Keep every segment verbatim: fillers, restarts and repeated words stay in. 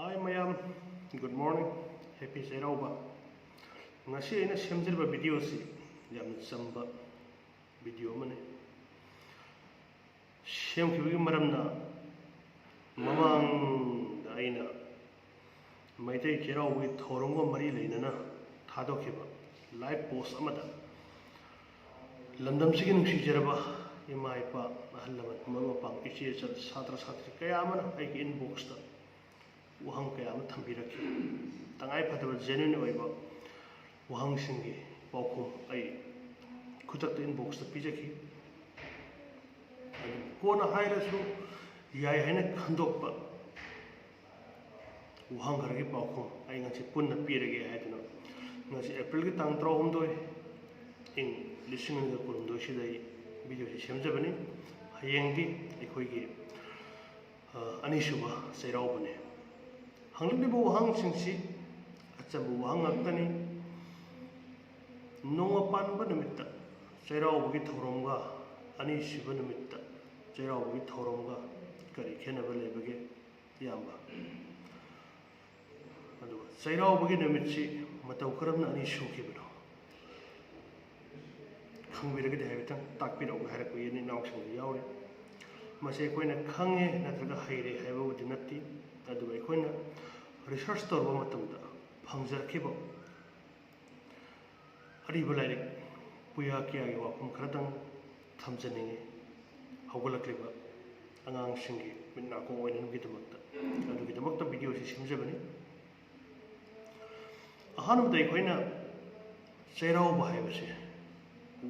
Hi ꯃꯌꯥꯝ, good morning, happy ꯆꯩꯔꯥꯎꯕ꯫ ꯉꯁꯤ ꯑꯩꯅ ꯁꯦꯝꯖꯔꯤꯕ video ꯑꯁꯤ ꯌꯥꯝꯅ ꯆꯝꯕ video ꯑꯃꯅꯤ꯫ ꯁꯦꯝꯈꯤꯕꯒꯤ ꯃꯔꯝꯅ, ꯃꯃꯥꯡꯗ ꯑꯩꯅ ꯃꯩꯇꯩ ꯆꯩꯔꯥꯎꯕꯒꯤ ꯊꯧꯔꯝꯒ ꯃꯔꯤ ꯂꯩꯅꯅ ꯊꯥꯗꯣꯛꯈꯤꯕ live post ꯑꯃꯗ ꯂꯝꯗꯝꯁꯤꯒꯤ ꯅꯨꯡꯁꯤꯖꯔꯕ ꯏꯃꯥ ꯏꯄꯥ, ꯑꯍꯜ ꯂꯃꯟ, ꯃꯔꯨꯞ ꯃꯄꯥꯡ, ꯏꯆꯦ ꯏꯆꯜ, ꯁꯥꯇ꯭ꯔ ꯁꯥꯇ꯭ꯔꯤ ꯀꯌꯥ ꯑꯃꯅ ꯑꯩꯒꯤ inbox ꯇ ꯋꯥꯍꯪ ꯀꯌꯥ ꯑꯃ ꯊꯝꯕꯤꯔꯛꯈꯤ꯫ ꯇꯉꯥꯏ ꯐꯗꯕ genuine ꯑꯣꯏꯕ ꯋꯥꯍꯪꯁꯤꯡꯒꯤ ꯄꯥꯎꯈꯨꯝ ꯑꯩ ꯈꯨꯗꯛꯇ inbox ꯇ ꯄꯤꯖꯈꯤ꯫ ꯑꯗꯨ ꯀꯣꯟꯅ ꯍꯥꯏꯔꯁꯨ ꯌꯥꯏ ꯍꯥꯏꯅ ꯈꯟꯗꯣꯛꯄ ꯋꯥꯍꯪ ꯈꯔꯒꯤ ꯄꯥꯎꯈꯨꯝ ꯑꯩ ꯉꯁꯤ ꯄꯨꯟꯅ ꯄꯤꯔꯒꯦ ꯍꯥꯏꯗꯨꯅ, ꯉꯁꯤ April ꯒꯤ ꯇꯥꯡ ꯇꯔꯥꯍꯨꯝꯗꯣꯏ, ꯏꯪ ꯂꯤꯁꯤꯡ ꯑꯅꯤꯒ ꯀꯨꯟꯍꯨꯝꯗꯣꯏꯁꯤꯗ ꯑꯩ video ꯁꯤ ꯁꯦꯝꯖꯕꯅꯤ꯫ ꯍꯌꯦꯡꯗꯤ ꯑꯩꯈꯣꯏꯒꯤ, ꯑ, ꯑꯅꯤꯁꯨꯕ ꯆꯩꯔꯥꯎꯕꯅꯤ꯫ ꯍꯪꯂꯛꯂꯤꯕ ꯋꯥꯍꯪꯁꯤꯡꯁꯤ ꯑꯆꯝꯕ ꯋꯥꯍꯪ ꯉꯥꯛꯇꯅꯤ꯫ ꯅꯣꯡꯃ ꯄꯥꯟꯕ ꯅꯨꯃꯤꯠꯇ ꯆꯩꯔꯥꯎꯕꯒꯤ ꯊꯧꯔꯝꯒ ꯑꯅꯤꯁꯨꯕ ꯅꯨꯃꯤꯠꯇ ꯆꯩꯔꯥꯎꯕꯒꯤ ꯊꯧꯔꯝꯒ ꯀꯔꯤ ꯈꯦꯠꯅꯕ ꯂꯩꯕꯒꯦ, ꯏꯌꯥꯝꯕ? ꯑꯗꯨꯒ ꯆꯩꯔꯥꯎꯕꯒꯤ ꯅꯨꯃꯤꯠꯁꯤ ꯃꯇꯧ ꯀꯔꯝꯅ ꯑꯅꯤ ꯁꯨꯈꯤꯕꯅꯣ? ꯈꯪꯕꯤꯔꯒꯗꯤ ꯍꯥꯏꯐꯦꯠꯇꯪ ꯇꯥꯛꯄꯤꯔꯛꯎ ꯍꯥꯏꯔꯛꯄ ꯏꯅꯦ ꯏꯅꯥꯎꯁꯤꯡꯁꯨ ꯌꯥꯎꯔꯤ꯫ ꯃꯁꯤ ꯑꯩꯈꯣꯏꯅ ꯈꯪꯉꯦ ꯅꯠꯇ꯭ꯔꯒ ꯍꯩꯔꯦ ꯍꯥꯏꯕꯕꯨꯗꯤ ꯅꯠꯇꯦ, ꯑꯗꯨꯕꯨ ꯑꯩꯈꯣꯏꯅ research ꯇꯧꯔꯨꯕ ꯃꯇꯝꯗ ꯐꯪꯖꯔꯛꯈꯤꯕ ꯑꯔꯤꯕ ꯂꯥꯏꯔꯤꯛ ꯄꯨꯌꯥ ꯀꯌꯥꯒꯤ ꯋꯥꯐꯝ ꯈꯔꯗꯪ ꯊꯝꯖꯅꯤꯡꯉꯤ꯫ ꯍꯧꯒꯠꯂꯛꯂꯤꯕ ꯑꯉꯥꯡꯁꯤꯡꯒꯤ ꯃꯤꯠ ꯅꯥꯀꯣꯡ ꯑꯣꯏꯅꯅꯕꯒꯤꯗꯃꯛꯇ, ꯑꯗꯨꯒꯤꯗꯃꯛꯇ video ꯁꯤ ꯁꯦꯝꯖꯕꯅꯤ꯫ ꯑꯍꯥꯟꯕꯗ ꯑꯩꯈꯣꯏꯅ ꯆꯩꯔꯥꯎꯕ ꯍꯥꯏꯕꯁꯤ,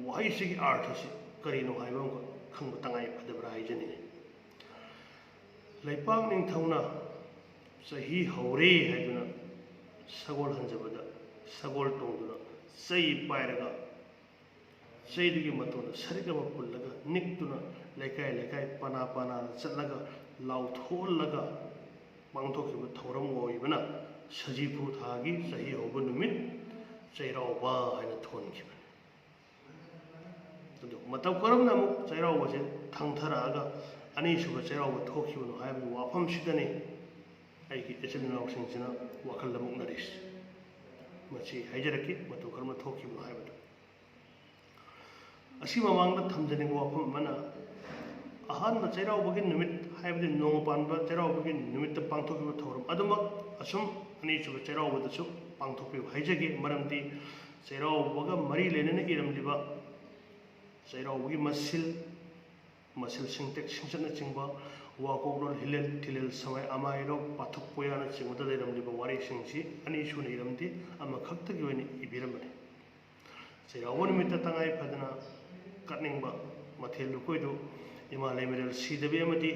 ꯋꯥꯍꯩꯁꯤꯒꯤ ꯑꯥꯔꯊꯁꯤ ꯀꯔꯤꯅꯣ ꯍꯥꯏꯕ ꯑꯃꯈꯛ ꯈꯪꯕ ꯇꯉꯥꯏ ꯐꯗꯕ꯭ꯔꯥ ꯍꯥꯏꯖꯅꯤꯡꯉꯤ꯫ ꯂꯩꯄꯥꯛ ꯅꯤꯡꯊꯧꯅ ꯆꯍꯤ ꯍꯧꯔꯦ ꯍꯥꯏꯗꯨꯅ ꯁꯒꯣꯜ ꯍꯟꯖꯕꯗ, ꯁꯒꯣꯜ ꯇꯣꯡꯗꯨꯅ ꯆꯩ ꯄꯥꯏꯔꯒ, ꯆꯩꯗꯨꯒꯤ ꯃꯇꯣꯟꯗ ꯁꯔꯤꯛ ꯑꯃ ꯄꯨꯜꯂꯒ ꯅꯤꯛꯇꯨꯅ ꯂꯩꯀꯥꯏ ꯂꯩꯀꯥꯏ, ꯄꯅꯥ ꯄꯅꯥꯗ ꯆꯠꯂꯒ ꯂꯥꯎꯊꯣꯛꯍꯜꯂꯒ ꯄꯥꯡꯊꯣꯛꯈꯤꯕ ꯊꯧꯔꯝ ꯑꯣꯏꯕꯅ ꯁꯖꯤꯕꯨ ꯊꯥꯒꯤ ꯆꯍꯤ ꯍꯧꯕ ꯅꯨꯃꯤꯠ ꯆꯩꯔꯥꯎꯕ ꯍꯥꯏꯅ ꯊꯣꯟꯈꯤꯕꯅꯤ꯫ ꯑꯗꯨ ꯃꯇꯧ ꯀꯔꯝꯅ ꯑꯃꯨꯛ ꯆꯩꯔꯥꯎꯕꯁꯦ ꯊꯪꯊꯔꯛꯑꯒ ꯑꯅꯤꯁꯨꯕ ꯆꯩꯔꯥꯎꯕ ꯊꯣꯛꯈꯤꯕꯅꯣ ꯍꯥꯏꯕꯒꯤ ꯋꯥꯐꯝꯁꯤꯗꯅꯤ ꯑꯩꯒꯤ ꯏꯆꯤꯜ ꯏꯅꯥꯎꯁꯤꯡꯁꯤꯅ ꯋꯥꯈꯜ ꯑꯃꯨꯛꯅꯔꯤꯁꯤ꯫ ꯃꯁꯤ ꯍꯥꯏꯖꯔꯛꯀꯦ, ꯃꯇꯧ ꯀꯔꯝꯅ ꯊꯣꯛꯈꯤꯕꯅꯣ ꯍꯥꯏꯕꯗꯨ꯫ ꯑꯁꯤ ꯃꯃꯥꯡꯗ ꯊꯝꯖꯅꯤꯡꯕ ꯋꯥꯐꯝ ꯑꯃꯅ, ꯑꯍꯥꯟꯕ ꯆꯩꯔꯥꯎꯕꯒꯤ ꯅꯨꯃꯤꯠ, ꯍꯥꯏꯕꯗꯤ ꯅꯣꯡꯃ ꯄꯥꯟꯕ ꯆꯩꯔꯥꯎꯕꯒꯤ ꯅꯨꯃꯤꯠꯇ ꯄꯥꯡꯊꯣꯛꯈꯤꯕ ꯊꯧꯔꯝ ꯑꯗꯨꯃꯛ ꯑꯁꯨꯝ ꯑꯅꯤꯁꯨꯕ ꯆꯩꯔꯥꯎꯕꯗꯁꯨ ꯄꯥꯡꯊꯣꯛꯄꯤꯌꯨ ꯍꯥꯏꯖꯒꯦ꯫ ꯃꯔꯝꯗꯤ ꯆꯩꯔꯥꯎꯕꯒ ꯃꯔꯤ ꯂꯩꯅꯅ ꯏꯔꯝꯂꯤꯕ ꯆꯩꯔꯥꯎꯕꯒꯤ ꯃꯁꯤꯜ, ꯃꯁꯤꯜ ꯁꯤꯡꯇꯛ ꯁꯤꯡꯆꯠꯅꯆꯤꯡꯕ, ꯋꯥꯀꯣꯛꯂꯣꯟ, ꯍꯤꯂꯦꯜ ꯊꯤꯂꯦꯜ, ꯁꯃꯥꯏ ꯑꯃꯥꯏꯔꯣꯛ, ꯄꯥꯊꯣꯛ ꯄꯣꯌꯥꯅꯆꯤꯡꯕꯗ ꯂꯩꯔꯝꯂꯤꯕ ꯋꯥꯔꯤꯁꯤꯡꯁꯤ ꯑꯅꯤꯁꯨꯅ ꯏꯔꯝꯗꯦ, ꯑꯃꯈꯛꯇꯒꯤ ꯑꯣꯏꯅ ꯏꯕꯤꯔꯝꯕꯅꯤ꯫ ꯆꯩꯔꯥꯎꯕ ꯅꯨꯃꯤꯠꯇ ꯇꯉꯥꯏ ꯐꯗꯅ ꯀꯠꯅꯤꯡꯕ ꯃꯊꯦꯜ ꯂꯨꯀꯣꯏꯗꯨ ꯏꯃꯥ ꯂꯩꯃꯔꯦꯜ ꯁꯤꯗꯕꯤ ꯑꯃꯗꯤ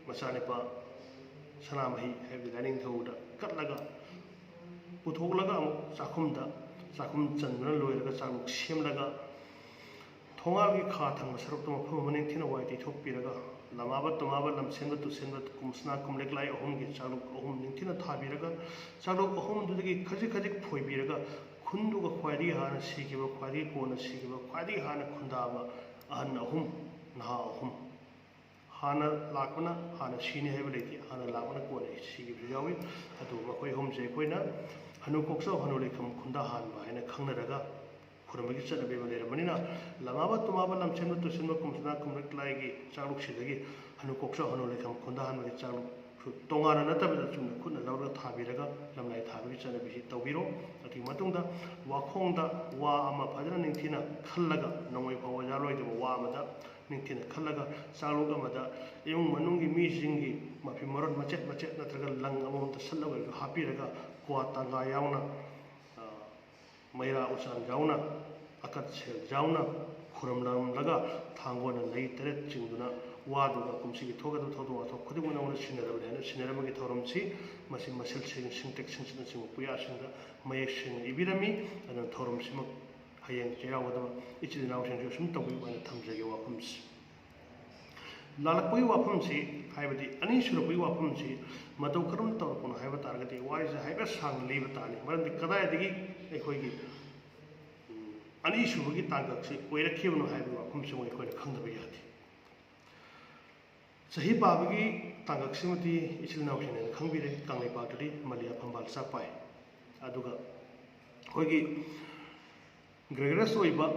ꯃꯆꯥꯅꯨꯄꯥ ꯁꯅꯥꯃꯍꯤ ꯍꯥꯏꯕꯗꯤ ꯂꯥꯏꯅꯤꯡꯊꯧꯗ ꯀꯠꯂꯒ ꯄꯨꯊꯣꯛꯂꯒ ꯑꯃꯨꯛ ꯆꯥꯛꯈꯨꯝꯗ ꯆꯥꯛꯈꯨꯝ ꯆꯟꯗꯨꯅ ꯂꯣꯏꯔꯒ ꯆꯥꯛꯂꯨꯛ ꯁꯦꯝꯂꯒ ꯊꯣꯡꯒꯥꯜꯒꯤ ꯈꯥ ꯊꯪꯕ ꯁꯔꯨꯛꯇ ꯃꯐꯝ ꯑꯃ ꯅꯤꯡꯊꯤꯅ ꯋꯥꯏ ꯇꯩꯊꯣꯛꯄꯤꯔꯒ ꯂꯃꯥꯕ ꯇꯨꯃꯥꯕ ꯂꯝꯁꯦꯟꯕ ꯇꯨꯁꯦꯟꯕ ꯀꯨꯝꯁꯅꯥ ꯀꯨꯝꯂꯦꯛ ꯂꯥꯏ ꯑꯍꯨꯝꯒꯤ ꯆꯥꯛꯂꯨꯛ ꯑꯍꯨꯝ ꯅꯤꯡꯊꯤꯅ ꯊꯥꯕꯤꯔꯒ ꯆꯥꯛꯂꯨꯛ ꯑꯍꯨꯝꯗꯨꯗꯒꯤ ꯈꯖꯤꯛ ꯈꯖꯤꯛ ꯐꯣꯏꯕꯤꯔꯒ ꯈꯨꯟꯗꯨꯒ ꯈ꯭ꯋꯥꯏꯗꯒꯤ ꯍꯥꯟꯅ ꯁꯤꯈꯤꯕ, ꯈ꯭ꯋꯥꯏꯗꯒꯤ ꯀꯣꯟꯅ ꯁꯤꯈꯤꯕ, ꯈ꯭ꯋꯥꯏꯗꯒꯤ ꯍꯥꯟꯅ ꯈꯨꯟꯗꯥꯕ ꯑꯍꯟ ꯑꯍꯨꯝ, ꯅꯍꯥ ꯑꯍꯨꯝ, ꯍꯥꯟꯅ ꯂꯥꯛꯄꯅ ꯍꯥꯟꯅ ꯁꯤꯅꯤ ꯍꯥꯏꯕ ꯂꯩꯇꯦ, ꯍꯥꯟꯅ ꯂꯥꯛꯄꯅ ꯀꯣꯟꯅ ꯁꯤꯈꯤꯕꯁꯨ ꯌꯥꯎꯏ꯫ ꯑꯗꯨ ꯃꯈꯣꯏ ꯑꯍꯨꯝꯁꯦ ꯑꯩꯈꯣꯏꯅ ꯍꯅꯨ ꯀꯣꯛꯆꯥꯎ ꯍꯅꯨ ꯂꯩꯈꯝ ꯈꯨꯟꯗꯥ ꯍꯥꯟꯕ ꯍꯥꯏꯅ ꯈꯪꯅꯔꯒ ꯈꯨꯔꯨꯝꯕꯒꯤ ꯆꯠꯅꯕꯤ ꯑꯃ ꯂꯩꯔꯕꯅꯤꯅ, ꯂꯃꯥꯕ ꯇꯨꯃꯥꯕ ꯂꯝꯁꯦꯟꯕ ꯇꯨꯁꯦꯟꯕ ꯀꯨꯝꯁꯅꯥ ꯀꯨꯝꯂꯦꯛ ꯂꯥꯏꯒꯤ ꯆꯥꯛꯂꯨꯛꯁꯤꯗꯒꯤ ꯍꯅꯨ ꯀꯣꯛꯆꯥꯎ ꯍꯅꯨ ꯂꯩꯈꯝ ꯈꯨꯟꯗꯥ ꯍꯥꯟꯕꯒꯤ ꯆꯥꯛꯂꯨꯛꯁꯨ ꯇꯣꯉꯥꯟꯅ ꯅꯠꯇꯕꯤꯗ ꯆꯨꯝꯅ ꯈꯨꯠꯅ ꯂꯧꯔꯒ ꯊꯥꯕꯤꯔꯒ ꯂꯝꯂꯥꯏ ꯊꯥꯕꯒꯤ ꯆꯠꯅꯕꯤꯁꯤ ꯇꯧꯕꯤꯔꯣ꯫ ꯑꯗꯨꯒꯤ ꯃꯇꯨꯡꯗ ꯋꯥꯈꯣꯡꯗ ꯋꯥ ꯑꯃ ꯐꯖꯅ ꯅꯤꯡꯊꯤꯅ ꯈꯜꯂꯒ, ꯅꯣꯡꯃꯩ ꯐꯥꯎꯕ ꯌꯥꯜꯂꯣꯏꯗꯕ ꯋꯥ ꯑꯃꯗ ꯅꯤꯡꯊꯤꯅ ꯈꯜꯂꯒ, ꯆꯥꯛꯂꯨꯛ ꯑꯃꯗ ꯏꯃꯨꯡ ꯃꯅꯨꯡꯒꯤ ꯃꯤꯁꯤꯡꯒꯤ ꯃꯐꯤ ꯃꯔꯣꯟ ꯃꯆꯦꯠ ꯃꯆꯦꯠ ꯅꯠꯇ꯭ꯔꯒ ꯂꯪ ꯑꯃꯃꯝꯇ ꯁꯠꯂꯒ ꯍꯥꯞꯄꯤꯔꯒ, ꯀ꯭ꯋꯥ ꯇꯪꯒꯥ ꯌꯥꯎꯅ, ꯑ, ꯃꯩꯔꯥ ꯎꯆꯥꯟ ꯌꯥꯎꯅ, ꯑꯀꯠ ꯁꯦꯜ ꯌꯥꯎꯅ ꯈꯨꯔꯨꯝꯂꯝꯂꯒ, ꯊꯥꯡꯒꯣꯜꯅ ꯂꯩ ꯇꯔꯦꯠ ꯆꯤꯡꯗꯨꯅ ꯋꯥꯗꯨꯅ ꯀꯨꯝꯁꯤꯒꯤ ꯊꯣꯛꯀꯗꯕ ꯊꯧꯗꯣꯛ ꯋꯥꯊꯣꯛ ꯈꯨꯗꯤꯡꯃꯛ ꯅꯉꯣꯟꯗ ꯁꯤꯟꯅꯔꯕꯅꯤ ꯍꯥꯏꯅ ꯁꯤꯟꯅꯔꯝꯕꯒꯤ ꯊꯧꯔꯝꯁꯤ, ꯃꯁꯤ ꯃꯁꯤꯜꯁꯤꯡ, ꯁꯤꯡꯇꯛ ꯁꯤꯡꯆꯠꯅꯆꯤꯡꯕ ꯄꯨꯌꯥꯁꯤꯡꯗ ꯃꯌꯦꯛ ꯁꯦꯡꯅ ꯏꯕꯤꯔꯝꯃꯤ꯫ ꯑꯗꯨꯅ ꯊꯧꯔꯝꯁꯤꯃꯛ ꯍꯌꯦꯡ ꯆꯩꯔꯥꯎꯒꯗꯕ ꯏꯆꯤꯜ ꯏꯅꯥꯎꯁꯤꯡꯁꯨ ꯑꯁꯨꯝ ꯇꯧꯕꯤꯌꯨ ꯍꯥꯏꯅ ꯊꯝꯖꯒꯦ ꯋꯥꯐꯝꯁꯤ꯫ ꯂꯥꯜꯂꯛꯄꯒꯤ ꯋꯥꯐꯝꯁꯤ, ꯍꯥꯏꯕꯗꯤ ꯑꯅꯤꯁꯨꯔꯛꯄꯒꯤ ꯋꯥꯐꯝꯁꯤ ꯃꯇꯧ ꯀꯔꯝꯅ ꯇꯧꯔꯛꯄꯅꯣ ꯍꯥꯏꯕ ꯇꯥꯔꯒꯗꯤ, ꯋꯥꯔꯤꯁꯦ ꯍꯥꯏꯐꯦꯠ ꯁꯥꯡꯅ ꯂꯤꯕ ꯇꯥꯔꯅꯤ꯫ ꯃꯔꯝꯗꯤ ꯀꯗꯥꯏꯗꯒꯤ ꯑꯩꯈꯣꯏꯒꯤ, ꯎꯝ, ꯑꯅꯤꯁꯨꯕꯒꯤ ꯇꯥꯡꯀꯛꯁꯤ ꯑꯣꯏꯔꯛꯈꯤꯕꯅꯣ ꯍꯥꯏꯕꯒꯤ ꯋꯥꯐꯝꯁꯤꯃ ꯑꯩꯈꯣꯏꯅ ꯈꯪꯗꯕ ꯌꯥꯗꯦ꯫ ꯆꯍꯤ ꯄꯥꯕꯒꯤ ꯇꯥꯡꯀꯛꯁꯤꯃꯗꯤ ꯏꯆꯤꯜ ꯏꯅꯥꯎꯁꯤꯡꯅ ꯍꯦꯟꯅ ꯈꯪꯕꯤꯔꯦ꯫ ꯀꯪꯂꯩꯄꯥꯛꯇꯗꯤ ꯃꯂꯤꯌꯥ ꯐꯝꯕꯥꯜ ꯆꯥ ꯄꯥꯏ꯫ ꯑꯗꯨꯒ ꯑꯩꯈꯣꯏꯒꯤ Gregorious ꯑꯣꯏꯕ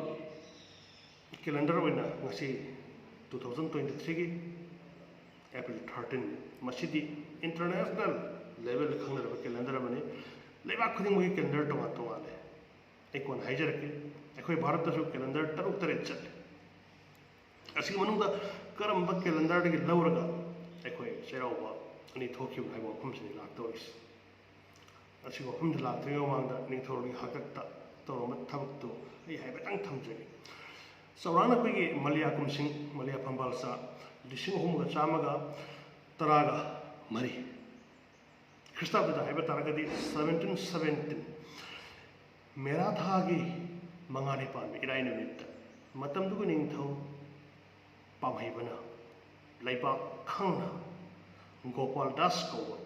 calendar ꯑꯣꯏꯅ ꯉꯁꯤ two thousand twenty threeꯒꯤ April thirteen, ꯃꯁꯤꯗꯤ international levelꯗ ꯈꯪꯅꯔꯕ calendar ꯑꯃꯅꯤ꯫ ꯂꯩꯕꯥꯛ ꯈꯨꯗꯤꯡꯃꯛꯀꯤ calendar ꯇꯣꯉꯥꯟ ꯇꯣꯉꯥꯟꯂꯦ꯫ ꯑꯩ ꯀꯣꯟꯅ ꯍꯥꯏꯖꯔꯛꯀꯦ꯫ ꯑꯩꯈꯣꯏ ꯚꯥꯔꯠꯇꯁꯨ calendar ꯇꯔꯨꯛ ꯇꯔꯦꯠ ꯆꯠꯂꯤ꯫ ꯑꯁꯤꯒꯤ ꯃꯅꯨꯡꯗ ꯀꯔꯝꯕ calendarꯗꯒꯤ ꯂꯧꯔꯒ ꯑꯩꯈꯣꯏ ꯆꯩꯔꯥꯎꯕ ꯑꯅꯤ ꯊꯣꯛꯈꯤꯕꯅꯣ ꯍꯥꯏꯕ ꯋꯥꯐꯝꯁꯤꯅꯤ ꯂꯥꯛꯇꯧꯔꯤꯁꯤ꯫ ꯑꯁꯤ ꯋꯥꯐꯝꯗ ꯂꯥꯛꯇ꯭ꯔꯤꯉꯩ ꯃꯃꯥꯡꯗ ꯅꯤꯡꯊꯧꯒꯤ ꯍꯥꯛꯇꯛꯇ ꯇꯧꯔꯝꯕ ꯊꯕꯛꯇꯨ ꯑꯩ ꯍꯥꯏꯐꯦꯠꯇꯪ ꯊꯝꯖꯒꯦ꯫ ꯆꯥꯎꯔꯥꯛꯅ ꯑꯩꯈꯣꯏꯒꯤ ꯃꯂꯤꯌꯥ ꯀꯨꯝꯁꯤꯡ, ꯃꯂꯤꯌꯥ ꯐꯝꯕꯥꯜ ꯆꯥ ꯂꯤꯁꯤꯡ ꯑꯍꯨꯝꯒ ꯆꯥꯝꯃꯒ ꯇꯔꯥꯒ ꯃꯔꯤ, ꯈ꯭ꯔꯤꯁꯇꯥꯕꯗ ꯍꯥꯏꯕ ꯇꯥꯔꯒꯗꯤ seventeen seventeen, ꯃꯦꯔꯥ ꯊꯥꯒꯤ ꯃꯉꯥꯅꯤ ꯄꯥꯟꯕ ꯏꯔꯥꯏ ꯅꯨꯃꯤꯠꯇ ꯃꯇꯝꯗꯨꯒꯤ ꯅꯤꯡꯊꯧ ꯄꯥꯝꯍꯩꯕꯅ ꯂꯩꯕꯥꯛ ꯈꯪꯅ ꯒꯣꯄꯥꯜ ꯗꯥꯁ ꯀꯧꯕ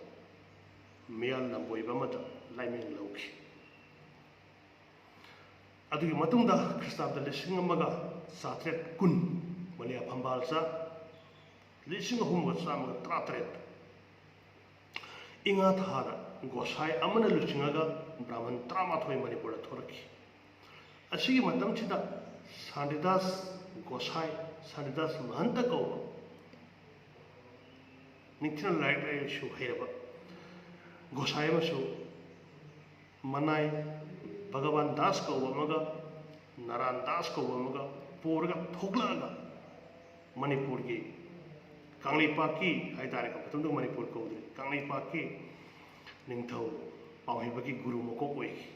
ꯃꯤꯌꯥꯜ ꯂꯝꯕꯣꯏꯕ ꯑꯃꯗ ꯂꯥꯏꯃꯤꯡ ꯂꯧꯈꯤ꯫ ꯑꯗꯨꯒꯤ ꯃꯇꯨꯡꯗ ꯈ꯭ꯔꯤꯁꯇꯥꯕꯗ ꯂꯤꯁꯤꯡ ꯑꯃꯒ ꯆꯥꯇ꯭ꯔꯦꯠ ꯀꯨꯟ, ꯃꯂꯤꯌꯥ ꯐꯝꯕꯥꯜ ꯆꯥ ꯂꯤꯁꯤꯡ ꯑꯍꯨꯝꯒ ꯆꯥꯝꯃꯒ ꯇꯔꯥꯇꯔꯦꯠ, ꯏꯉꯥ ꯊꯥꯗ ꯒꯣꯁꯥꯏ ꯑꯃꯅ ꯂꯨꯆꯤꯡꯉꯒ ꯕ꯭ꯔꯥꯍꯃꯟ ꯇꯔꯥꯃꯥꯊꯣꯏ ꯃꯅꯤꯄꯨꯔꯗ ꯊꯣꯔꯛꯈꯤ꯫ ꯑꯁꯤꯒꯤ ꯃꯇꯝꯁꯤꯗ ꯁꯥꯟꯇꯤꯗꯥꯁ ꯒꯣꯁꯥꯏ, ꯁꯥꯟꯇꯤꯗꯥꯁ ꯃꯍꯟꯇ ꯀꯧꯕ ꯅꯤꯡꯊꯤꯅ ꯂꯥꯏꯔꯤꯛ ꯂꯥꯏꯁꯨ ꯍꯩꯔꯕ ꯒꯣꯁꯥꯏ ꯑꯃꯁꯨ ꯃꯅꯥꯏ ꯚꯒꯕꯥꯟ ꯗꯥꯁ ꯀꯧꯕ ꯑꯃꯒ ꯅꯥꯔꯥꯟ ꯗꯥꯁ ꯀꯧꯕ ꯑꯃꯒ ꯄꯨꯔꯒ ꯊꯣꯛꯂꯛꯑꯒ ꯃꯅꯤꯄꯨꯔꯒꯤ ꯀꯪꯂꯩꯄꯥꯛꯀꯤ ꯍꯥꯏꯇꯥꯔꯦꯀꯣ, ꯃꯇꯝꯗꯨ ꯃꯅꯤꯄꯨꯔ ꯀꯧꯗ꯭ꯔꯤ, ꯀꯪꯂꯩꯄꯥꯛꯀꯤ ꯅꯤꯡꯊꯧ ꯄꯥꯝꯍꯩꯕꯒꯤ ꯒꯨꯔꯨ ꯃꯀꯣꯛ ꯑꯣꯏꯈꯤ꯫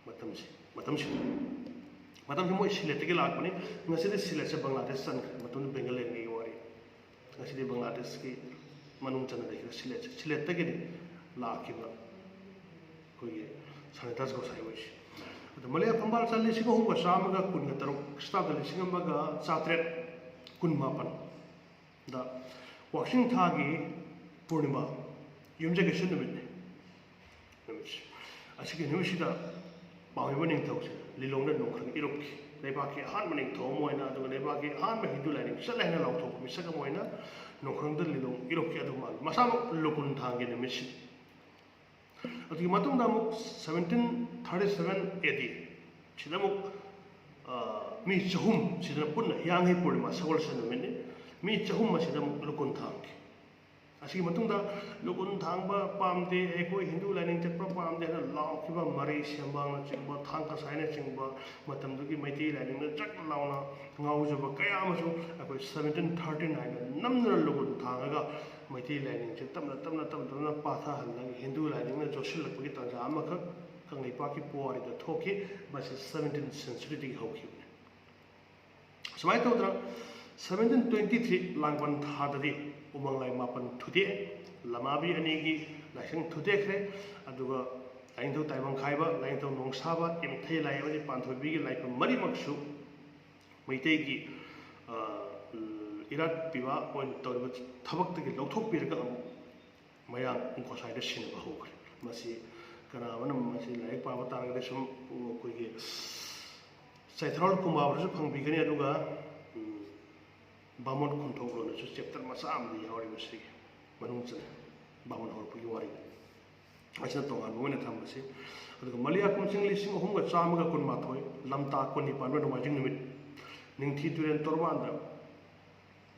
ꯃꯇꯝꯁꯤ ꯃꯇꯝꯁꯤꯗ ꯃꯇꯝꯁꯤ ꯃꯣꯏ ꯁꯤꯂꯦꯠꯇꯒꯤ ꯂꯥꯛꯄꯅꯤ꯫ ꯉꯁꯤꯗꯤ ꯁꯤꯂꯦꯠꯁꯦ ꯕꯪꯒ꯭ꯂꯥꯗꯦꯁ ꯆꯟꯈ꯭ꯔꯦ꯫ ꯃꯇꯝꯗꯨ ꯕꯦꯡꯒꯜ ꯂꯦꯟꯒꯤ ꯋꯥꯔꯤ꯫ ꯉꯁꯤꯗꯤ ꯕꯪꯒ꯭ꯂꯥꯗꯦꯁꯀꯤ ꯃꯅꯨꯡ ꯆꯟꯅ ꯂꯩꯈ꯭ꯔꯦ ꯁꯤꯂꯦꯠꯁꯦ꯫ ꯁꯤꯂꯦꯠꯇꯒꯤꯗꯤ ꯂꯥꯛꯈꯤꯕ ꯑꯩꯈꯣꯏꯒꯤ ꯁꯥꯟꯇꯤꯗꯥꯁ ꯒꯣꯁꯥꯏ ꯍꯣꯏꯁꯦ꯫ ꯑꯗꯣ ꯃꯂꯤꯌꯥ ꯐꯝꯕꯥꯜ ꯆꯥ ꯂꯤꯁꯤꯡ ꯑꯍꯨꯝꯒ ꯆꯥꯝꯃꯒ ꯀꯨꯟꯒ ꯇꯔꯨꯛ, ꯈ꯭ꯔꯤꯁꯇꯥꯕꯗ ꯂꯤꯁꯤꯡ ꯑꯃꯒ ꯆꯥꯇ꯭ꯔꯦꯠ ꯀꯨꯟ ꯃꯥꯄꯟꯗ ꯋꯥꯛꯆꯤꯡ ꯊꯥꯒꯤ ꯄꯨꯔꯅꯤꯃꯥ, ꯌꯨꯝꯖꯀꯩꯁ ꯅꯨꯃꯤꯠꯅꯤ꯫ ꯅꯨꯃꯤꯠꯁꯦ, ꯑꯁꯤꯒꯤ ꯅꯨꯃꯤꯠꯁꯤꯗ ꯄꯥꯝꯍꯩꯕ ꯅꯤꯡꯊꯧꯁꯦ ꯂꯤꯂꯣꯡꯗ ꯅꯣꯡꯈꯟ ꯏꯔꯨꯞꯈꯤ꯫ ꯂꯩꯕꯥꯛꯀꯤ ꯑꯍꯥꯟꯕ ꯅꯤꯡꯊꯧ ꯑꯃ ꯑꯣꯏꯅ, ꯑꯗꯨꯒ ꯂꯩꯕꯥꯛꯀꯤ ꯑꯍꯥꯟꯕ ꯍꯤꯟꯗꯨ ꯂꯥꯏꯅꯤꯡ ꯆꯠꯂꯦ ꯍꯥꯏꯅ ꯂꯥꯎꯊꯣꯛꯄ ꯃꯤꯁꯛ ꯑꯃ ꯑꯣꯏꯅ ꯅꯣꯡꯈꯪꯗ ꯂꯤꯂꯣꯡ ꯏꯔꯣꯞꯀꯤ ꯑꯗꯨ ꯃꯥꯜꯂꯤ꯫ ꯃꯁꯥꯃꯛ ꯂꯨꯀꯨꯟ ꯊꯥꯡꯒꯤ ꯅꯨꯃꯤꯠꯁꯤ꯫ ꯑꯗꯨꯒꯤ ꯃꯇꯨꯡꯗ ꯑꯃꯨꯛ seventeen thirty seven A D ꯁꯤꯗ ꯑꯃꯨꯛ, ꯑ, ꯃꯤ ꯆꯍꯨꯝ ꯁꯤꯗꯅ ꯄꯨꯟꯅ ꯍꯤꯌꯥꯡꯍꯩ ꯄꯨꯔꯅꯤꯃꯥ, ꯁꯒꯣꯜꯁꯦꯟ ꯅꯨꯃꯤꯠꯅꯤ꯫ ꯃꯤ ꯆꯍꯨꯝ ꯑꯁꯤꯗ ꯑꯃꯨꯛ ꯂꯨꯀꯨꯟ ꯊꯥꯡꯈꯤ꯫ ꯑꯁꯤꯒꯤ ꯃꯇꯨꯡꯗ ꯂꯨꯀꯨꯟ ꯊꯥꯡꯕ ꯄꯥꯝꯗꯦ, ꯑꯩꯈꯣꯏ ꯍꯤꯟꯗꯨ ꯂꯥꯏꯅꯤꯡ ꯆꯠꯄ ꯄꯥꯝꯗꯦ ꯍꯥꯏꯅ ꯂꯥꯎꯈꯤꯕ ꯃꯔꯩ ꯁꯦꯝꯕꯥꯡꯅꯆꯤꯡꯕ, ꯊꯥꯡ ꯀꯁꯥꯏꯅꯆꯤꯡꯕ ꯃꯇꯝꯗꯨꯒꯤ ꯃꯩꯇꯩ ꯂꯥꯏꯅꯤꯡꯗ ꯆꯛ ꯂꯥꯎꯅ ꯉꯥꯎꯖꯕ ꯀꯌꯥ ꯑꯃꯁꯨ ꯑꯩꯈꯣꯏ seventeen thirty nine ꯅ ꯅꯝꯗꯨꯅ ꯂꯨꯀꯨꯟ ꯊꯥꯡꯉꯒ ꯃꯩꯇꯩ ꯂꯥꯏꯅꯤꯡꯁꯦ ꯇꯞꯅ ꯇꯞꯅ ꯇꯞꯅ ꯇꯞꯅ ꯄꯥꯊꯍꯜꯂꯒ ꯍꯤꯟꯗꯨ ꯂꯥꯏꯅꯤꯡꯅ ꯆꯣꯠꯁꯤꯜꯂꯛꯄꯒꯤ ꯇꯥꯟꯖꯥ ꯑꯃꯈꯛ ꯀꯪꯂꯩꯄꯥꯛꯀꯤ ꯄꯨꯋꯥꯔꯤꯗ ꯊꯣꯛꯈꯤ꯫ ꯃꯁꯤ seventeenth century ꯗꯒꯤ ꯍꯧꯈꯤꯕꯅꯤ꯫ ꯁꯨꯃꯥꯏꯅ ꯇꯧꯗꯅ seventeen twenty three ꯂꯥꯡꯕꯟ ꯊꯥꯗꯗꯤ ꯎꯃꯪ ꯂꯥꯏ ꯃꯥꯄꯟ ꯊꯨꯗꯦꯛꯑꯦ꯫ ꯂꯃꯥꯕꯤ ꯑꯅꯤꯒꯤ ꯂꯥꯏꯁꯪ ꯊꯨꯗꯦꯛꯈ꯭ꯔꯦ꯫ ꯑꯗꯨꯒ ꯂꯥꯏꯅꯤꯡꯊꯧ ꯇꯥꯏꯕꯪ ꯈꯥꯏꯕ, ꯂꯥꯏꯅꯤꯡꯊꯧ ꯅꯣꯡꯁꯥꯕ, ꯏꯝꯊꯩ ꯂꯥꯏ ꯑꯃꯗꯤ ꯄꯥꯟꯊꯣꯏꯕꯤꯒꯤ ꯂꯥꯏꯐꯝ ꯃꯔꯤꯃꯛꯁꯨ ꯃꯩꯇꯩꯒꯤ, ꯑ, ꯏꯔꯥꯠ ꯄꯤꯕ ꯑꯣꯏꯅ ꯇꯧꯔꯤꯕ ꯊꯕꯛꯇꯒꯤ ꯂꯧꯊꯣꯛꯄꯤꯔꯒ ꯑꯃꯨꯛ ꯃꯌꯥꯡ ꯒꯣꯁꯥꯏꯗ ꯁꯤꯟꯅꯕ ꯍꯧꯈ꯭ꯔꯦ꯫ ꯃꯁꯤ ꯀꯅꯥ ꯑꯃꯅ ꯃꯁꯤ ꯂꯥꯏꯔꯤꯛ ꯄꯥꯕ ꯇꯥꯔꯒꯗꯤ ꯁꯨꯝ ꯑꯩꯈꯣꯏꯒꯤ ꯆꯩꯊꯥꯔꯣꯜ ꯀꯨꯝꯕꯥꯕꯗꯁꯨ ꯐꯪꯕꯤꯒꯅꯤ, ꯑꯗꯨꯒ, ꯎꯝ, ꯕꯥꯃꯣꯟ ꯈꯨꯟꯊꯣꯛꯂꯣꯟꯗꯁꯨ chapter ꯃꯆꯥ ꯑꯃꯗꯤ ꯌꯥꯎꯔꯤ ꯃꯁꯤꯒꯤ ꯃꯅꯨꯡ ꯆꯟꯅ ꯕꯥꯃꯣꯟ ꯍꯧꯔꯛꯄꯒꯤ ꯋꯥꯔꯤꯗ꯫ ꯑꯁꯤꯅ ꯇꯣꯉꯥꯟꯕ ꯑꯣꯏꯅ ꯊꯝꯕꯁꯤ꯫ ꯑꯗꯨꯒ ꯃꯂꯤꯌꯥ ꯀꯨꯝꯁꯤꯡ ꯂꯤꯁꯤꯡ ꯑꯍꯨꯝꯒ ꯆꯥꯝꯃꯒ ꯀꯨꯟꯃꯥꯊꯣꯏ, ꯂꯝꯇꯥ ꯀꯨꯟꯅꯤ ꯄꯥꯟꯕ ꯅꯣꯡꯃꯥꯏꯖꯤꯡ ꯅꯨꯃꯤꯠ ꯅꯤꯡꯊꯤ ꯇꯨꯔꯦꯜ ꯇꯣꯔꯕꯥꯟꯗ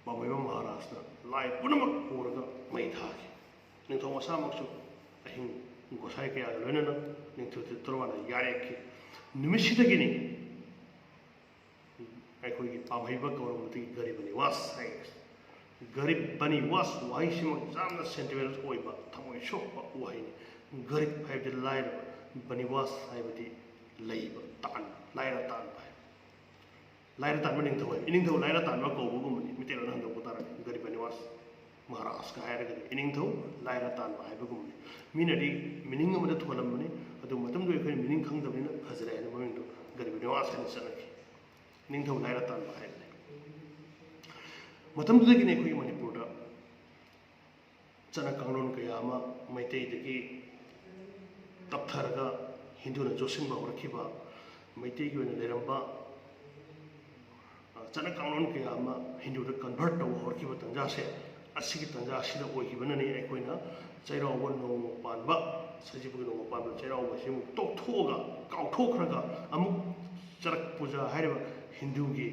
ꯄꯥꯝꯍꯩꯕ ꯃꯍꯥꯔꯥꯖꯅ ꯂꯥꯏ ꯄꯨꯝꯅꯃꯛ ꯄꯨꯔꯒ ꯃꯩ ꯊꯥꯈꯤ꯫ ꯅꯤꯡꯊꯧ ꯃꯁꯥꯃꯛꯁꯨ ꯑꯍꯤꯡ ꯒꯣꯁꯥꯏ ꯀꯌꯥꯒ ꯂꯣꯏꯅꯅ ꯅꯤꯡꯊꯧ ꯇꯣꯔꯕꯥꯟꯗ ꯌꯥꯔꯦꯛꯈꯤ꯫ ꯅꯨꯃꯤꯠꯁꯤꯗꯒꯤꯅꯤ ꯑꯩꯈꯣꯏꯒꯤ ꯄꯥꯝꯍꯩꯕ ꯀꯧꯔꯝꯕꯗꯒꯤ ꯒꯔꯤꯕ ꯅꯤꯋꯥꯁ ꯍꯥꯏꯔꯤꯁꯦ꯫ ꯒꯔꯤꯕ ꯅꯤꯋꯥꯁ ꯋꯥꯍꯩꯁꯤꯃꯛ ꯌꯥꯝꯅ sentimental ꯑꯣꯏꯕ, ꯊꯃꯣꯏ ꯁꯣꯛꯄ ꯋꯥꯍꯩꯅꯤ꯫ ꯒꯔꯤꯕ ꯍꯥꯏꯕꯗꯤ ꯂꯥꯏꯔꯕ, ꯕꯅꯤꯋꯥꯁ ꯍꯥꯏꯕꯗꯤ ꯂꯩꯕ, ꯇꯥꯟꯕ, ꯂꯥꯏꯔ ꯇꯥꯟꯕ ꯍꯥꯏꯕ꯫ ꯂꯥꯏꯔ ꯇꯥꯟꯕ ꯅꯤꯡꯊꯧ ꯍꯥꯏꯕ, ꯏꯅꯤꯡꯊꯧ ꯂꯥꯏꯔ ꯇꯥꯟꯕ ꯀꯧꯕꯒꯨꯝꯕꯅꯤ꯫ ꯃꯤꯇꯩꯂꯣꯟꯗ ꯍꯟꯗꯣꯛꯄ ꯇꯥꯔꯗꯤ ꯒꯔꯤꯕ ꯅꯤꯋꯥꯁ ꯃꯍꯥꯔꯥꯖꯀ ꯍꯥꯏꯔꯒꯗꯤ ꯏꯅꯤꯡꯊꯧ ꯂꯥꯏꯔ ꯇꯥꯟꯕ ꯍꯥꯏꯕꯒꯨꯝꯕꯅꯤ꯫ ꯃꯤꯅꯗꯤ meaning ꯑꯃꯗ ꯊꯣꯜꯂꯝꯕꯅꯤ, ꯑꯗꯨ ꯃꯇꯝꯗꯨꯗ ꯑꯩꯈꯣꯏꯅ meaning ꯈꯪꯗꯕꯅꯤꯅ ꯐꯖꯔꯦ ꯍꯥꯏꯅ ꯃꯃꯤꯡꯗꯣ ꯒꯔꯤꯕ ꯅꯤꯋꯥꯁ ꯍꯥꯏꯅ ꯆꯠꯅꯈꯤ꯫ ꯅꯤꯡꯊꯧ ꯂꯥꯏꯔ ꯇꯥꯟꯕ ꯍꯥꯏꯕꯅꯤ꯫ ꯃꯇꯝꯗꯨꯗꯒꯤꯅꯤ ꯑꯩꯈꯣꯏꯒꯤ ꯃꯅꯤꯄꯨꯔꯗ ꯆꯠꯅ ꯀꯥꯡꯂꯣꯟ ꯀꯌꯥ ꯑꯃ ꯃꯩꯇꯩꯗꯒꯤ ꯇꯞꯊꯔꯒ ꯍꯤꯟꯗꯨꯅ ꯆꯣꯠꯁꯤꯟꯕ ꯍꯧꯔꯛꯈꯤꯕ, ꯃꯩꯇꯩꯒꯤ ꯑꯣꯏꯅ ꯂꯩꯔꯝꯕ ꯆꯠꯅ ꯀꯥꯡꯂꯣꯟ ꯀꯌꯥ ꯑꯃ ꯍꯤꯟꯗꯨꯗ convert ꯇꯧꯕ ꯍꯧꯔꯛꯈꯤꯕ ꯇꯥꯟꯖꯥꯁꯦ, ꯑꯁꯤꯒꯤ ꯇꯥꯟꯖꯥ ꯑꯁꯤꯗ ꯑꯣꯏꯈꯤꯕꯅꯅꯤ꯫ ꯑꯩꯈꯣꯏꯅ ꯆꯩꯔꯥꯎꯕ ꯅꯣꯡꯃ ꯄꯥꯟꯕ, ꯁꯖꯤꯕꯨꯒꯤ ꯅꯣꯡꯃ ꯄꯥꯟꯕ ꯆꯩꯔꯥꯎꯕ ꯑꯁꯤ ꯑꯃꯨꯛ ꯇꯣꯛꯊꯣꯛꯑꯒ, ꯀꯥꯎꯊꯣꯛꯈ꯭ꯔꯒ, ꯑꯃꯨꯛ ꯆꯔꯛ ꯄꯨꯖꯥ ꯍꯥꯏꯔꯤꯕ ꯍꯤꯟꯗꯨꯒꯤ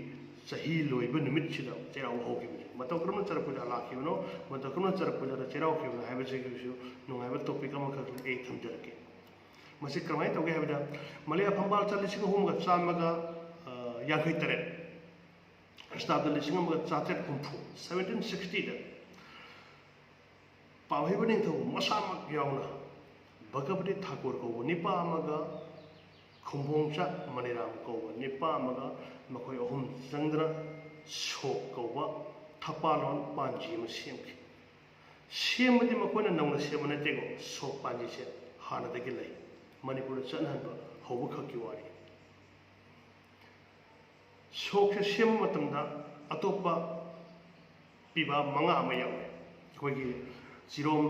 ꯆꯍꯤ ꯂꯣꯏꯕ ꯅꯨꯃꯤꯠꯁꯤꯗ ꯆꯩꯔꯥꯎꯕ ꯍꯧꯈꯤꯕꯅꯤ꯫ ꯃꯇꯧ ꯀꯔꯝꯅ ꯆꯔꯛ ꯄꯨꯖꯥ ꯂꯥꯛꯈꯤꯕꯅꯣ, ꯃꯇꯧ ꯀꯔꯝꯅ ꯆꯔꯛ ꯄꯨꯖꯥꯗ ꯆꯩꯔꯥꯎꯈꯤꯕꯅꯣ ꯍꯥꯏꯕꯁꯤꯒꯤꯁꯨ ꯅꯨꯡꯉꯥꯏꯕ topic ꯑꯃꯈꯛ ꯑꯩ ꯊꯝꯖꯔꯛꯀꯦ꯫ ꯃꯁꯤ ꯀꯔꯝꯍꯥꯏꯅ ꯇꯧꯒꯦ ꯍꯥꯏꯕꯗ, ꯃꯂꯌꯥ ꯐꯝꯕꯥꯜ ꯆꯍꯤ ꯂꯤꯁꯤꯡ ꯑꯍꯨꯝꯒ ꯆꯥꯝꯃꯒ, ꯑ, ꯌꯥꯡꯈꯩ ꯇꯔꯦꯠ ꯈ꯭ꯔꯤꯁꯇꯥꯕꯗ ꯂꯤꯁꯤꯡ ꯑꯃꯒ ꯆꯥꯇ꯭ꯔꯦꯠ ꯍꯨꯝꯐꯨ, seventeen sixty ꯗ, ꯄꯥꯎꯍꯩꯕ ꯅꯤꯡꯊꯧ ꯃꯁꯥꯃꯛ ꯌꯥꯎꯅ ꯚꯒꯕꯇꯤ ꯊꯥꯀꯨꯔ ꯀꯧꯕ ꯅꯤꯄꯥ ꯑꯃꯒ ꯈꯨꯝꯕꯣꯡꯆꯥ ꯃꯅꯤꯔꯥꯝ ꯀꯧꯕ ꯅꯤꯄꯥ ꯑꯃꯒ ꯃꯈꯣꯏ ꯑꯍꯨꯝ ꯆꯪꯗꯨꯅ ꯁꯣꯛ ꯀꯧꯕ ꯊꯄꯥꯂꯣꯟ ꯄꯥꯟꯖꯤ ꯑꯃ ꯁꯦꯝꯈꯤ꯫ ꯁꯦꯝꯕꯗꯤ ꯃꯈꯣꯏꯅ ꯅꯧꯅ ꯁꯦꯝꯕ ꯅꯠꯇꯦꯀꯣ, ꯁꯣꯛ ꯄꯥꯟꯖꯤꯁꯦ ꯍꯥꯟꯅꯗꯒꯤ ꯂꯩ꯫ ꯃꯅꯤꯄꯨꯔꯗ ꯆꯠꯅꯍꯟꯕ ꯍꯧꯕꯈꯛꯀꯤ ꯋꯥꯔꯤ꯫ ꯁꯣꯛꯁꯦ ꯁꯦꯝꯕ ꯃꯇꯝꯗ ꯑꯇꯣꯞꯄ ꯄꯤꯕ ꯃꯉꯥ ꯑꯃ ꯌꯥꯎꯋꯦ꯫ ꯑꯩꯈꯣꯏꯒꯤ ꯆꯤꯔꯣꯝ,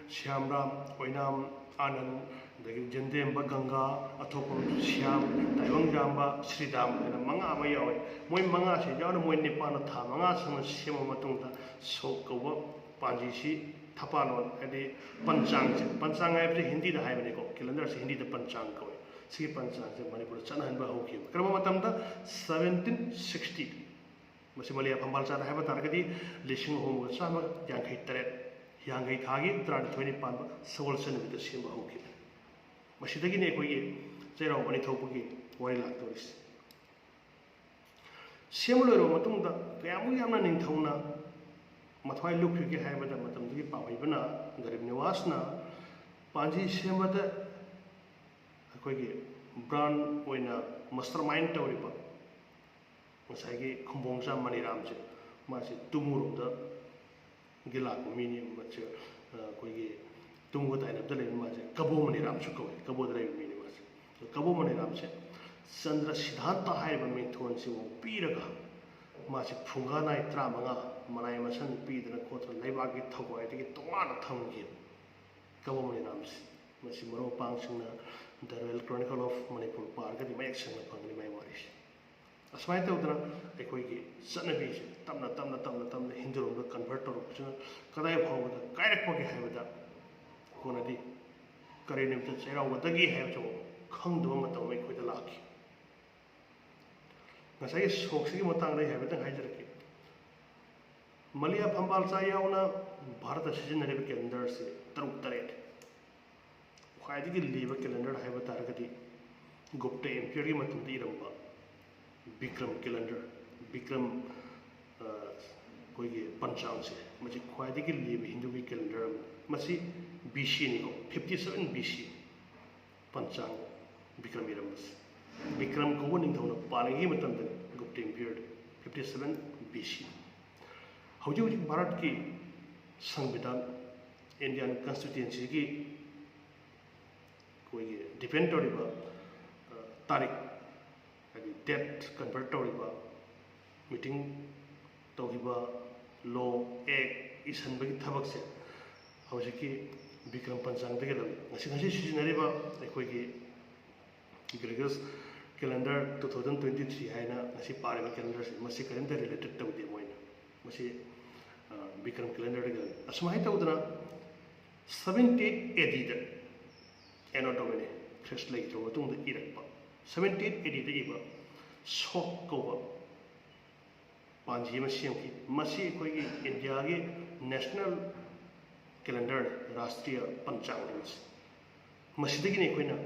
ꯁ꯭ꯌꯥꯝꯔꯥꯝ, ꯑꯣꯏꯅꯥꯝ, ꯑꯥꯅꯟ, ꯑꯗꯒꯤ ꯖꯦꯟꯗꯦꯝꯕ ꯒꯪꯒꯥ, ꯑꯊꯣꯛꯄꯝ ꯁ꯭ꯌꯥꯝ, ꯇꯥꯏꯕꯪꯖꯥꯝꯕ, ꯁ꯭ꯔꯤꯗꯥꯝ ꯍꯥꯏꯅ ꯃꯉꯥ ꯑꯃ ꯌꯥꯎꯋꯦ꯫ ꯃꯣꯏ ꯃꯉꯥꯁꯦ ꯌꯥꯎꯅ ꯃꯣꯏ ꯅꯤꯄꯥꯜꯅ ꯊꯥ ꯃꯉꯥ ꯁꯨꯅ ꯁꯦꯝꯃ ꯃꯇꯨꯡꯗ ꯁꯣꯛ ꯀꯧꯕ ꯄꯥꯟꯖꯤꯁꯤ ꯊꯄꯥꯂꯣꯟ, ꯍꯥꯏꯗꯤ ꯄꯟꯆꯥꯡꯁꯦ, ꯄꯟꯆꯥꯡ ꯍꯥꯏꯕꯁꯦ ꯍꯤꯟꯗꯤꯗ ꯍꯥꯏꯕꯅꯤꯀꯣ, calendarꯁꯦ ꯍꯤꯟꯗꯤꯗ ꯄꯟꯆꯥꯡ ꯀꯧꯋꯦ꯫ ꯁꯤꯒꯤ ꯄꯟꯆꯥꯡꯁꯦ ꯃꯅꯤꯄꯨꯔꯗ ꯆꯠꯅꯍꯟꯕ ꯍꯧꯈꯤꯕ ꯀꯔꯝꯕ ꯃꯇꯝꯗ? Seventeen sixty꯫ ꯃꯁꯤ ꯃꯂꯌꯥ ꯐꯝꯕꯥꯜ ꯆꯥꯗ ꯍꯥꯏꯕ ꯇꯥꯔꯒꯗꯤ ꯂꯤꯁꯤꯡ ꯑꯍꯨꯝꯒ ꯆꯥꯝꯃꯒ ꯌꯥꯡꯈꯩ ꯇꯔꯦꯠ, ꯌꯥꯡꯈꯩ ꯊꯥꯒꯤ ꯇꯔꯥꯅꯤꯊꯣꯏꯅꯤ ꯄꯥꯟꯕ ꯁꯒꯣꯜꯁꯦꯟ ꯅꯨꯃꯤꯠꯇ ꯁꯦꯝꯕ ꯍꯧꯈꯤꯕꯅꯤ꯫ ꯃꯁꯤꯗꯒꯤꯅꯤ ꯑꯩꯈꯣꯏꯒꯤ ꯆꯩꯔꯥꯎꯕ ꯑꯅꯤ ꯊꯣꯛꯄꯒꯤ ꯋꯥꯔꯤ ꯂꯥꯛꯇꯧꯔꯤꯁꯤ꯫ ꯁꯦꯝꯕ ꯂꯣꯏꯔꯕ ꯃꯇꯨꯡꯗ ꯀꯌꯥꯃꯨꯛ ꯌꯥꯝꯅ ꯅꯤꯡꯊꯧꯅ ꯃꯊ꯭ꯋꯥꯏ ꯂꯨꯞꯈꯤꯒꯦ ꯍꯥꯏꯕꯗ, ꯃꯇꯝꯗꯨꯒꯤ ꯄꯥꯎꯍꯩꯕꯅ, ꯒꯔꯤꯕ ꯅꯤꯋꯥꯁꯅ ꯄꯥꯟꯖꯤ ꯁꯦꯝꯕꯗ ꯑꯩꯈꯣꯏꯒꯤ brain ꯑꯣꯏꯅ mastermind ꯇꯧꯔꯤꯕ ꯉꯁꯥꯏꯒꯤ ꯈꯨꯝꯕꯣꯡꯆꯥ ꯃꯅꯤꯔꯥꯝꯁꯦ, ꯃꯥꯁꯦ ꯇꯨꯃꯨꯔꯣꯝꯗꯒꯤ ꯂꯥꯛꯄ ꯃꯤꯅꯤ꯫ ꯃꯁꯦ, ꯑ, ꯑꯩꯈꯣꯏꯒꯤ ꯇꯨꯃꯨꯒ ꯇꯥꯏꯅꯕꯗ ꯂꯩꯕ ꯃꯥꯁꯦ ꯀꯕꯣ ꯃꯅꯤꯔꯥꯝꯁꯨ ꯀꯧꯏ, ꯀꯕꯣꯗ ꯂꯩꯕ ꯃꯤꯅꯤ ꯃꯥꯁꯦ꯫ ꯀꯕꯣ ꯃꯅꯤꯔꯥꯝꯁꯦ ꯆꯟꯗ꯭ꯔ ꯁꯤꯗꯥꯟꯇ ꯍꯥꯏꯔꯤꯕ ꯃꯤꯡꯊꯣꯟꯁꯤꯕꯨ ꯄꯤꯔꯒ, ꯃꯥꯁꯦ ꯐꯨꯡꯒꯥ ꯅꯥꯏ ꯇꯔꯥꯃꯉꯥ, ꯃꯅꯥꯏ ꯃꯁꯟ ꯄꯤꯗꯅ ꯈꯣꯠꯇꯅ ꯂꯩꯕꯥꯛꯀꯤ ꯊꯧꯒꯥꯏꯗꯒꯤ ꯇꯣꯉꯥꯟꯅ ꯊꯝꯈꯤ꯫ ꯀꯕꯣ ꯃꯅꯤꯔꯥꯝꯁꯦ, ꯃꯁꯤ ꯃꯔꯨꯞ ꯃꯄꯥꯡꯁꯤꯡꯅ The Royal Chronicle of Manipur ꯄꯥꯔꯒꯗꯤ ꯃꯌꯦꯛ ꯁꯦꯡꯅ ꯐꯪꯒꯅꯤ ꯃꯥꯏ ꯋꯥꯔꯤꯁꯦ꯫ ꯑꯁꯨꯃꯥꯏꯅ ꯇꯧꯗꯅ ꯑꯩꯈꯣꯏꯒꯤ ꯆꯠꯅꯕꯤꯁꯦ ꯇꯞꯅ ꯇꯞꯅ ꯇꯞꯅ ꯇꯞꯅ ꯍꯤꯟꯗꯨꯔꯣꯝꯗ convert ꯇꯧꯔꯛꯄꯁꯤꯅ ꯀꯗꯥꯏ ꯐꯥꯎꯕꯗ ꯀꯥꯏꯔꯛꯄꯒꯦ ꯍꯥꯏꯕꯗ ꯀꯣꯟꯅꯗꯤ ꯀꯔꯤ ꯅꯨꯃꯤꯠꯇ ꯆꯩꯔꯥꯎꯒꯗꯒꯦ ꯍꯥꯏꯕꯁꯤꯐꯥꯎ ꯈꯪꯗꯕ ꯃꯇꯝ ꯑꯃ ꯑꯩꯈꯣꯏꯗ ꯂꯥꯛꯈꯤ꯫ ꯉꯁꯥꯏꯒꯤ ꯁꯣꯛꯁꯤꯒꯤ ꯃꯇꯥꯡꯗ ꯑꯩ ꯍꯥꯏꯐꯦꯠꯇꯪ ꯍꯥꯏꯖꯔꯛꯀꯦ꯫ ꯃꯂꯤꯌꯥ ꯐꯝꯕꯥꯜꯆꯥ ꯌꯥꯎꯅ ꯚꯥꯔꯠꯇ ꯁꯤꯖꯤꯟꯅꯔꯤꯕ calendarꯁꯦ ꯇꯔꯨꯛ ꯇꯔꯦꯠ꯫ ꯈ꯭ꯋꯥꯏꯗꯒꯤ ꯂꯤꯕ calendar ꯍꯥꯏꯕ ꯇꯥꯔꯒꯗꯤ ꯒꯨꯞꯇ empireꯒꯤ ꯃꯇꯝꯗ ꯏꯔꯝꯕ ꯕꯤꯀ꯭ꯔꯝ calendar, ꯕꯤꯀ꯭ꯔꯝ, ꯑ, ꯑꯩꯈꯣꯏꯒꯤ ꯄꯟꯆꯥꯡꯁꯦ, ꯃꯁꯤ ꯈ꯭ꯋꯥꯏꯗꯒꯤ ꯂꯤꯕ ꯍꯤꯟꯗꯨꯒꯤ calendar ꯑꯃꯅꯤ꯫ ꯃꯁꯤ BCꯅꯤꯀꯣ, fifty seven BC꯫ ꯄꯟꯆꯥꯡ Bikram ꯏꯔꯝꯕꯁꯦ꯫ Bikram ꯀꯧꯕ ꯅꯤꯡꯊꯧꯅ ꯄꯥꯜꯂꯤꯉꯩꯒꯤ ꯃꯇꯝꯗꯅꯤ, ꯒꯨꯞꯇ empireꯗ, fifty seven BC꯫ ꯍꯧꯖꯤꯛ ꯍꯧꯖꯤꯛ ꯚꯥꯔꯠꯀꯤ ꯁꯪꯕꯤꯙꯥꯟ, Indian constituencyꯒꯤ ꯑꯩꯈꯣꯏꯒꯤ depend ꯇꯧꯔꯤꯕ, ꯑ, ꯇꯥꯔꯤꯛ, ꯍꯥꯏꯗꯤ date convert ꯇꯧꯔꯤꯕ, meeting ꯇꯧꯈꯤꯕ, law, act ꯏꯁꯟꯕꯒꯤ ꯊꯕꯛꯁꯦ ꯍꯧꯖꯤꯛꯀꯤ ꯕꯤꯀ꯭ꯔꯝ ꯄꯟꯆꯥꯡꯗꯒꯤ ꯂꯧꯏ꯫ ꯉꯁꯤ, ꯉꯁꯤ ꯁꯤꯖꯤꯟꯅꯔꯤꯕ ꯑꯩꯈꯣꯏꯒꯤ Gregorian calendar two thousand twenty three ꯍꯥꯏꯅ ꯉꯁꯤ ꯄꯥꯔꯤꯕ calendarꯁꯦ, ꯃꯁꯤ ꯀꯔꯤꯝꯇ related ꯇꯧꯗꯦ ꯃꯣꯏꯅ꯫ ꯃꯁꯤ, ꯑ, ꯕꯤꯀ꯭ꯔꯝ calendarꯗꯒꯤ ꯂꯧꯏ꯫ ꯑꯁꯨꯃꯥꯏꯅ ꯇꯧꯗꯅ seventy eight ADꯗ Anno Domini, ꯈ꯭ꯔꯤꯁ ꯂꯩꯈꯤꯗ꯭ꯔꯕ ꯃꯇꯨꯡꯗ ꯏꯔꯛꯄ, seventy eight ADꯗ ꯏꯕ ꯁꯣꯛ ꯀꯧꯕ ꯄꯥꯟꯖꯤ ꯑꯃ ꯁꯦꯝꯈꯤ꯫ ꯃꯁꯤ ꯑꯩꯈꯣꯏꯒꯤ ꯏꯟꯗꯤꯌꯥꯒꯤ national calendarꯅꯤ, ꯔꯥꯁꯇ꯭ꯔꯤꯌ ꯄꯟꯆꯥꯡꯅꯤ ꯃꯁꯤ꯫ ꯃꯁꯤꯗꯒꯤꯅꯤ ꯑꯩꯈꯣꯏꯅ,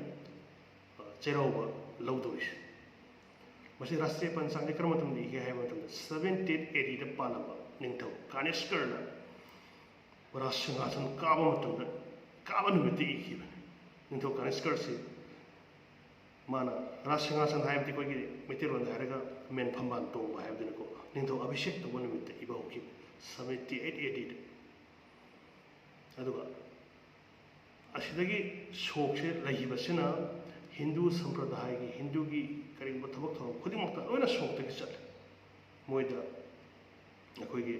ꯑ, ꯆꯩꯔꯥꯎꯕ ꯂꯧꯗꯧꯔꯤꯁꯦ꯫ ꯃꯁꯤ ꯔꯥꯁꯇ꯭ꯔꯤꯌ ꯄꯟꯆꯥꯡꯁꯦ ꯀꯔꯝꯕ ꯃꯇꯝꯗ ꯏꯒꯦ ꯍꯥꯏꯕ ꯃꯇꯝꯗ, seventy eight ADꯗ ꯄꯥꯜꯂꯝꯕ ꯅꯤꯡꯊꯧ ꯀꯥꯅꯤꯁꯀꯔꯅ ꯔꯥꯖ ꯁꯤꯡꯍꯥꯁꯟ ꯀꯥꯕ ꯃꯇꯝꯗ, ꯀꯥꯕ ꯅꯨꯃꯤꯠꯇ ꯏꯈꯤꯕꯅꯤ꯫ ꯅꯤꯡꯊꯧ ꯀꯥꯅꯤꯁꯀꯔꯁꯤ ꯃꯥꯅ ꯔꯥꯖ ꯁꯤꯡꯍꯥꯁꯟ ꯍꯥꯏꯕꯗꯤ ꯑꯩꯈꯣꯏꯒꯤ ꯃꯩꯇꯩꯂꯣꯟꯗ ꯍꯥꯏꯔꯒ ꯃꯦꯟ ꯐꯝꯕꯥꯜ ꯇꯣꯡꯕ ꯍꯥꯏꯕꯗꯨꯅꯀꯣ, ꯅꯤꯡꯊꯧ ꯑꯚꯤꯁꯦꯛ ꯇꯧꯕ ꯅꯨꯃꯤꯠꯇ ꯏꯕ ꯍꯧꯈꯤꯕꯅꯤ, seventy eight ADꯗ꯫ ꯑꯗꯨꯒ ꯑꯁꯤꯗꯒꯤ ꯁꯣꯛꯁꯦ ꯂꯩꯈꯤꯕꯁꯤꯅ ꯍꯤꯟꯗꯨ ꯁꯝꯄ꯭ꯔꯗꯥꯌꯒꯤ, ꯍꯤꯟꯗꯨꯒꯤ ꯀꯔꯤꯒꯨꯝꯕ ꯊꯕꯛ ꯊꯧꯔꯝ ꯈꯨꯗꯤꯡꯃꯛꯇ ꯂꯣꯏꯅ ꯁꯣꯛꯇꯒꯤ ꯆꯠꯂꯤ꯫ ꯃꯣꯏꯗ ꯑꯩꯈꯣꯏꯒꯤ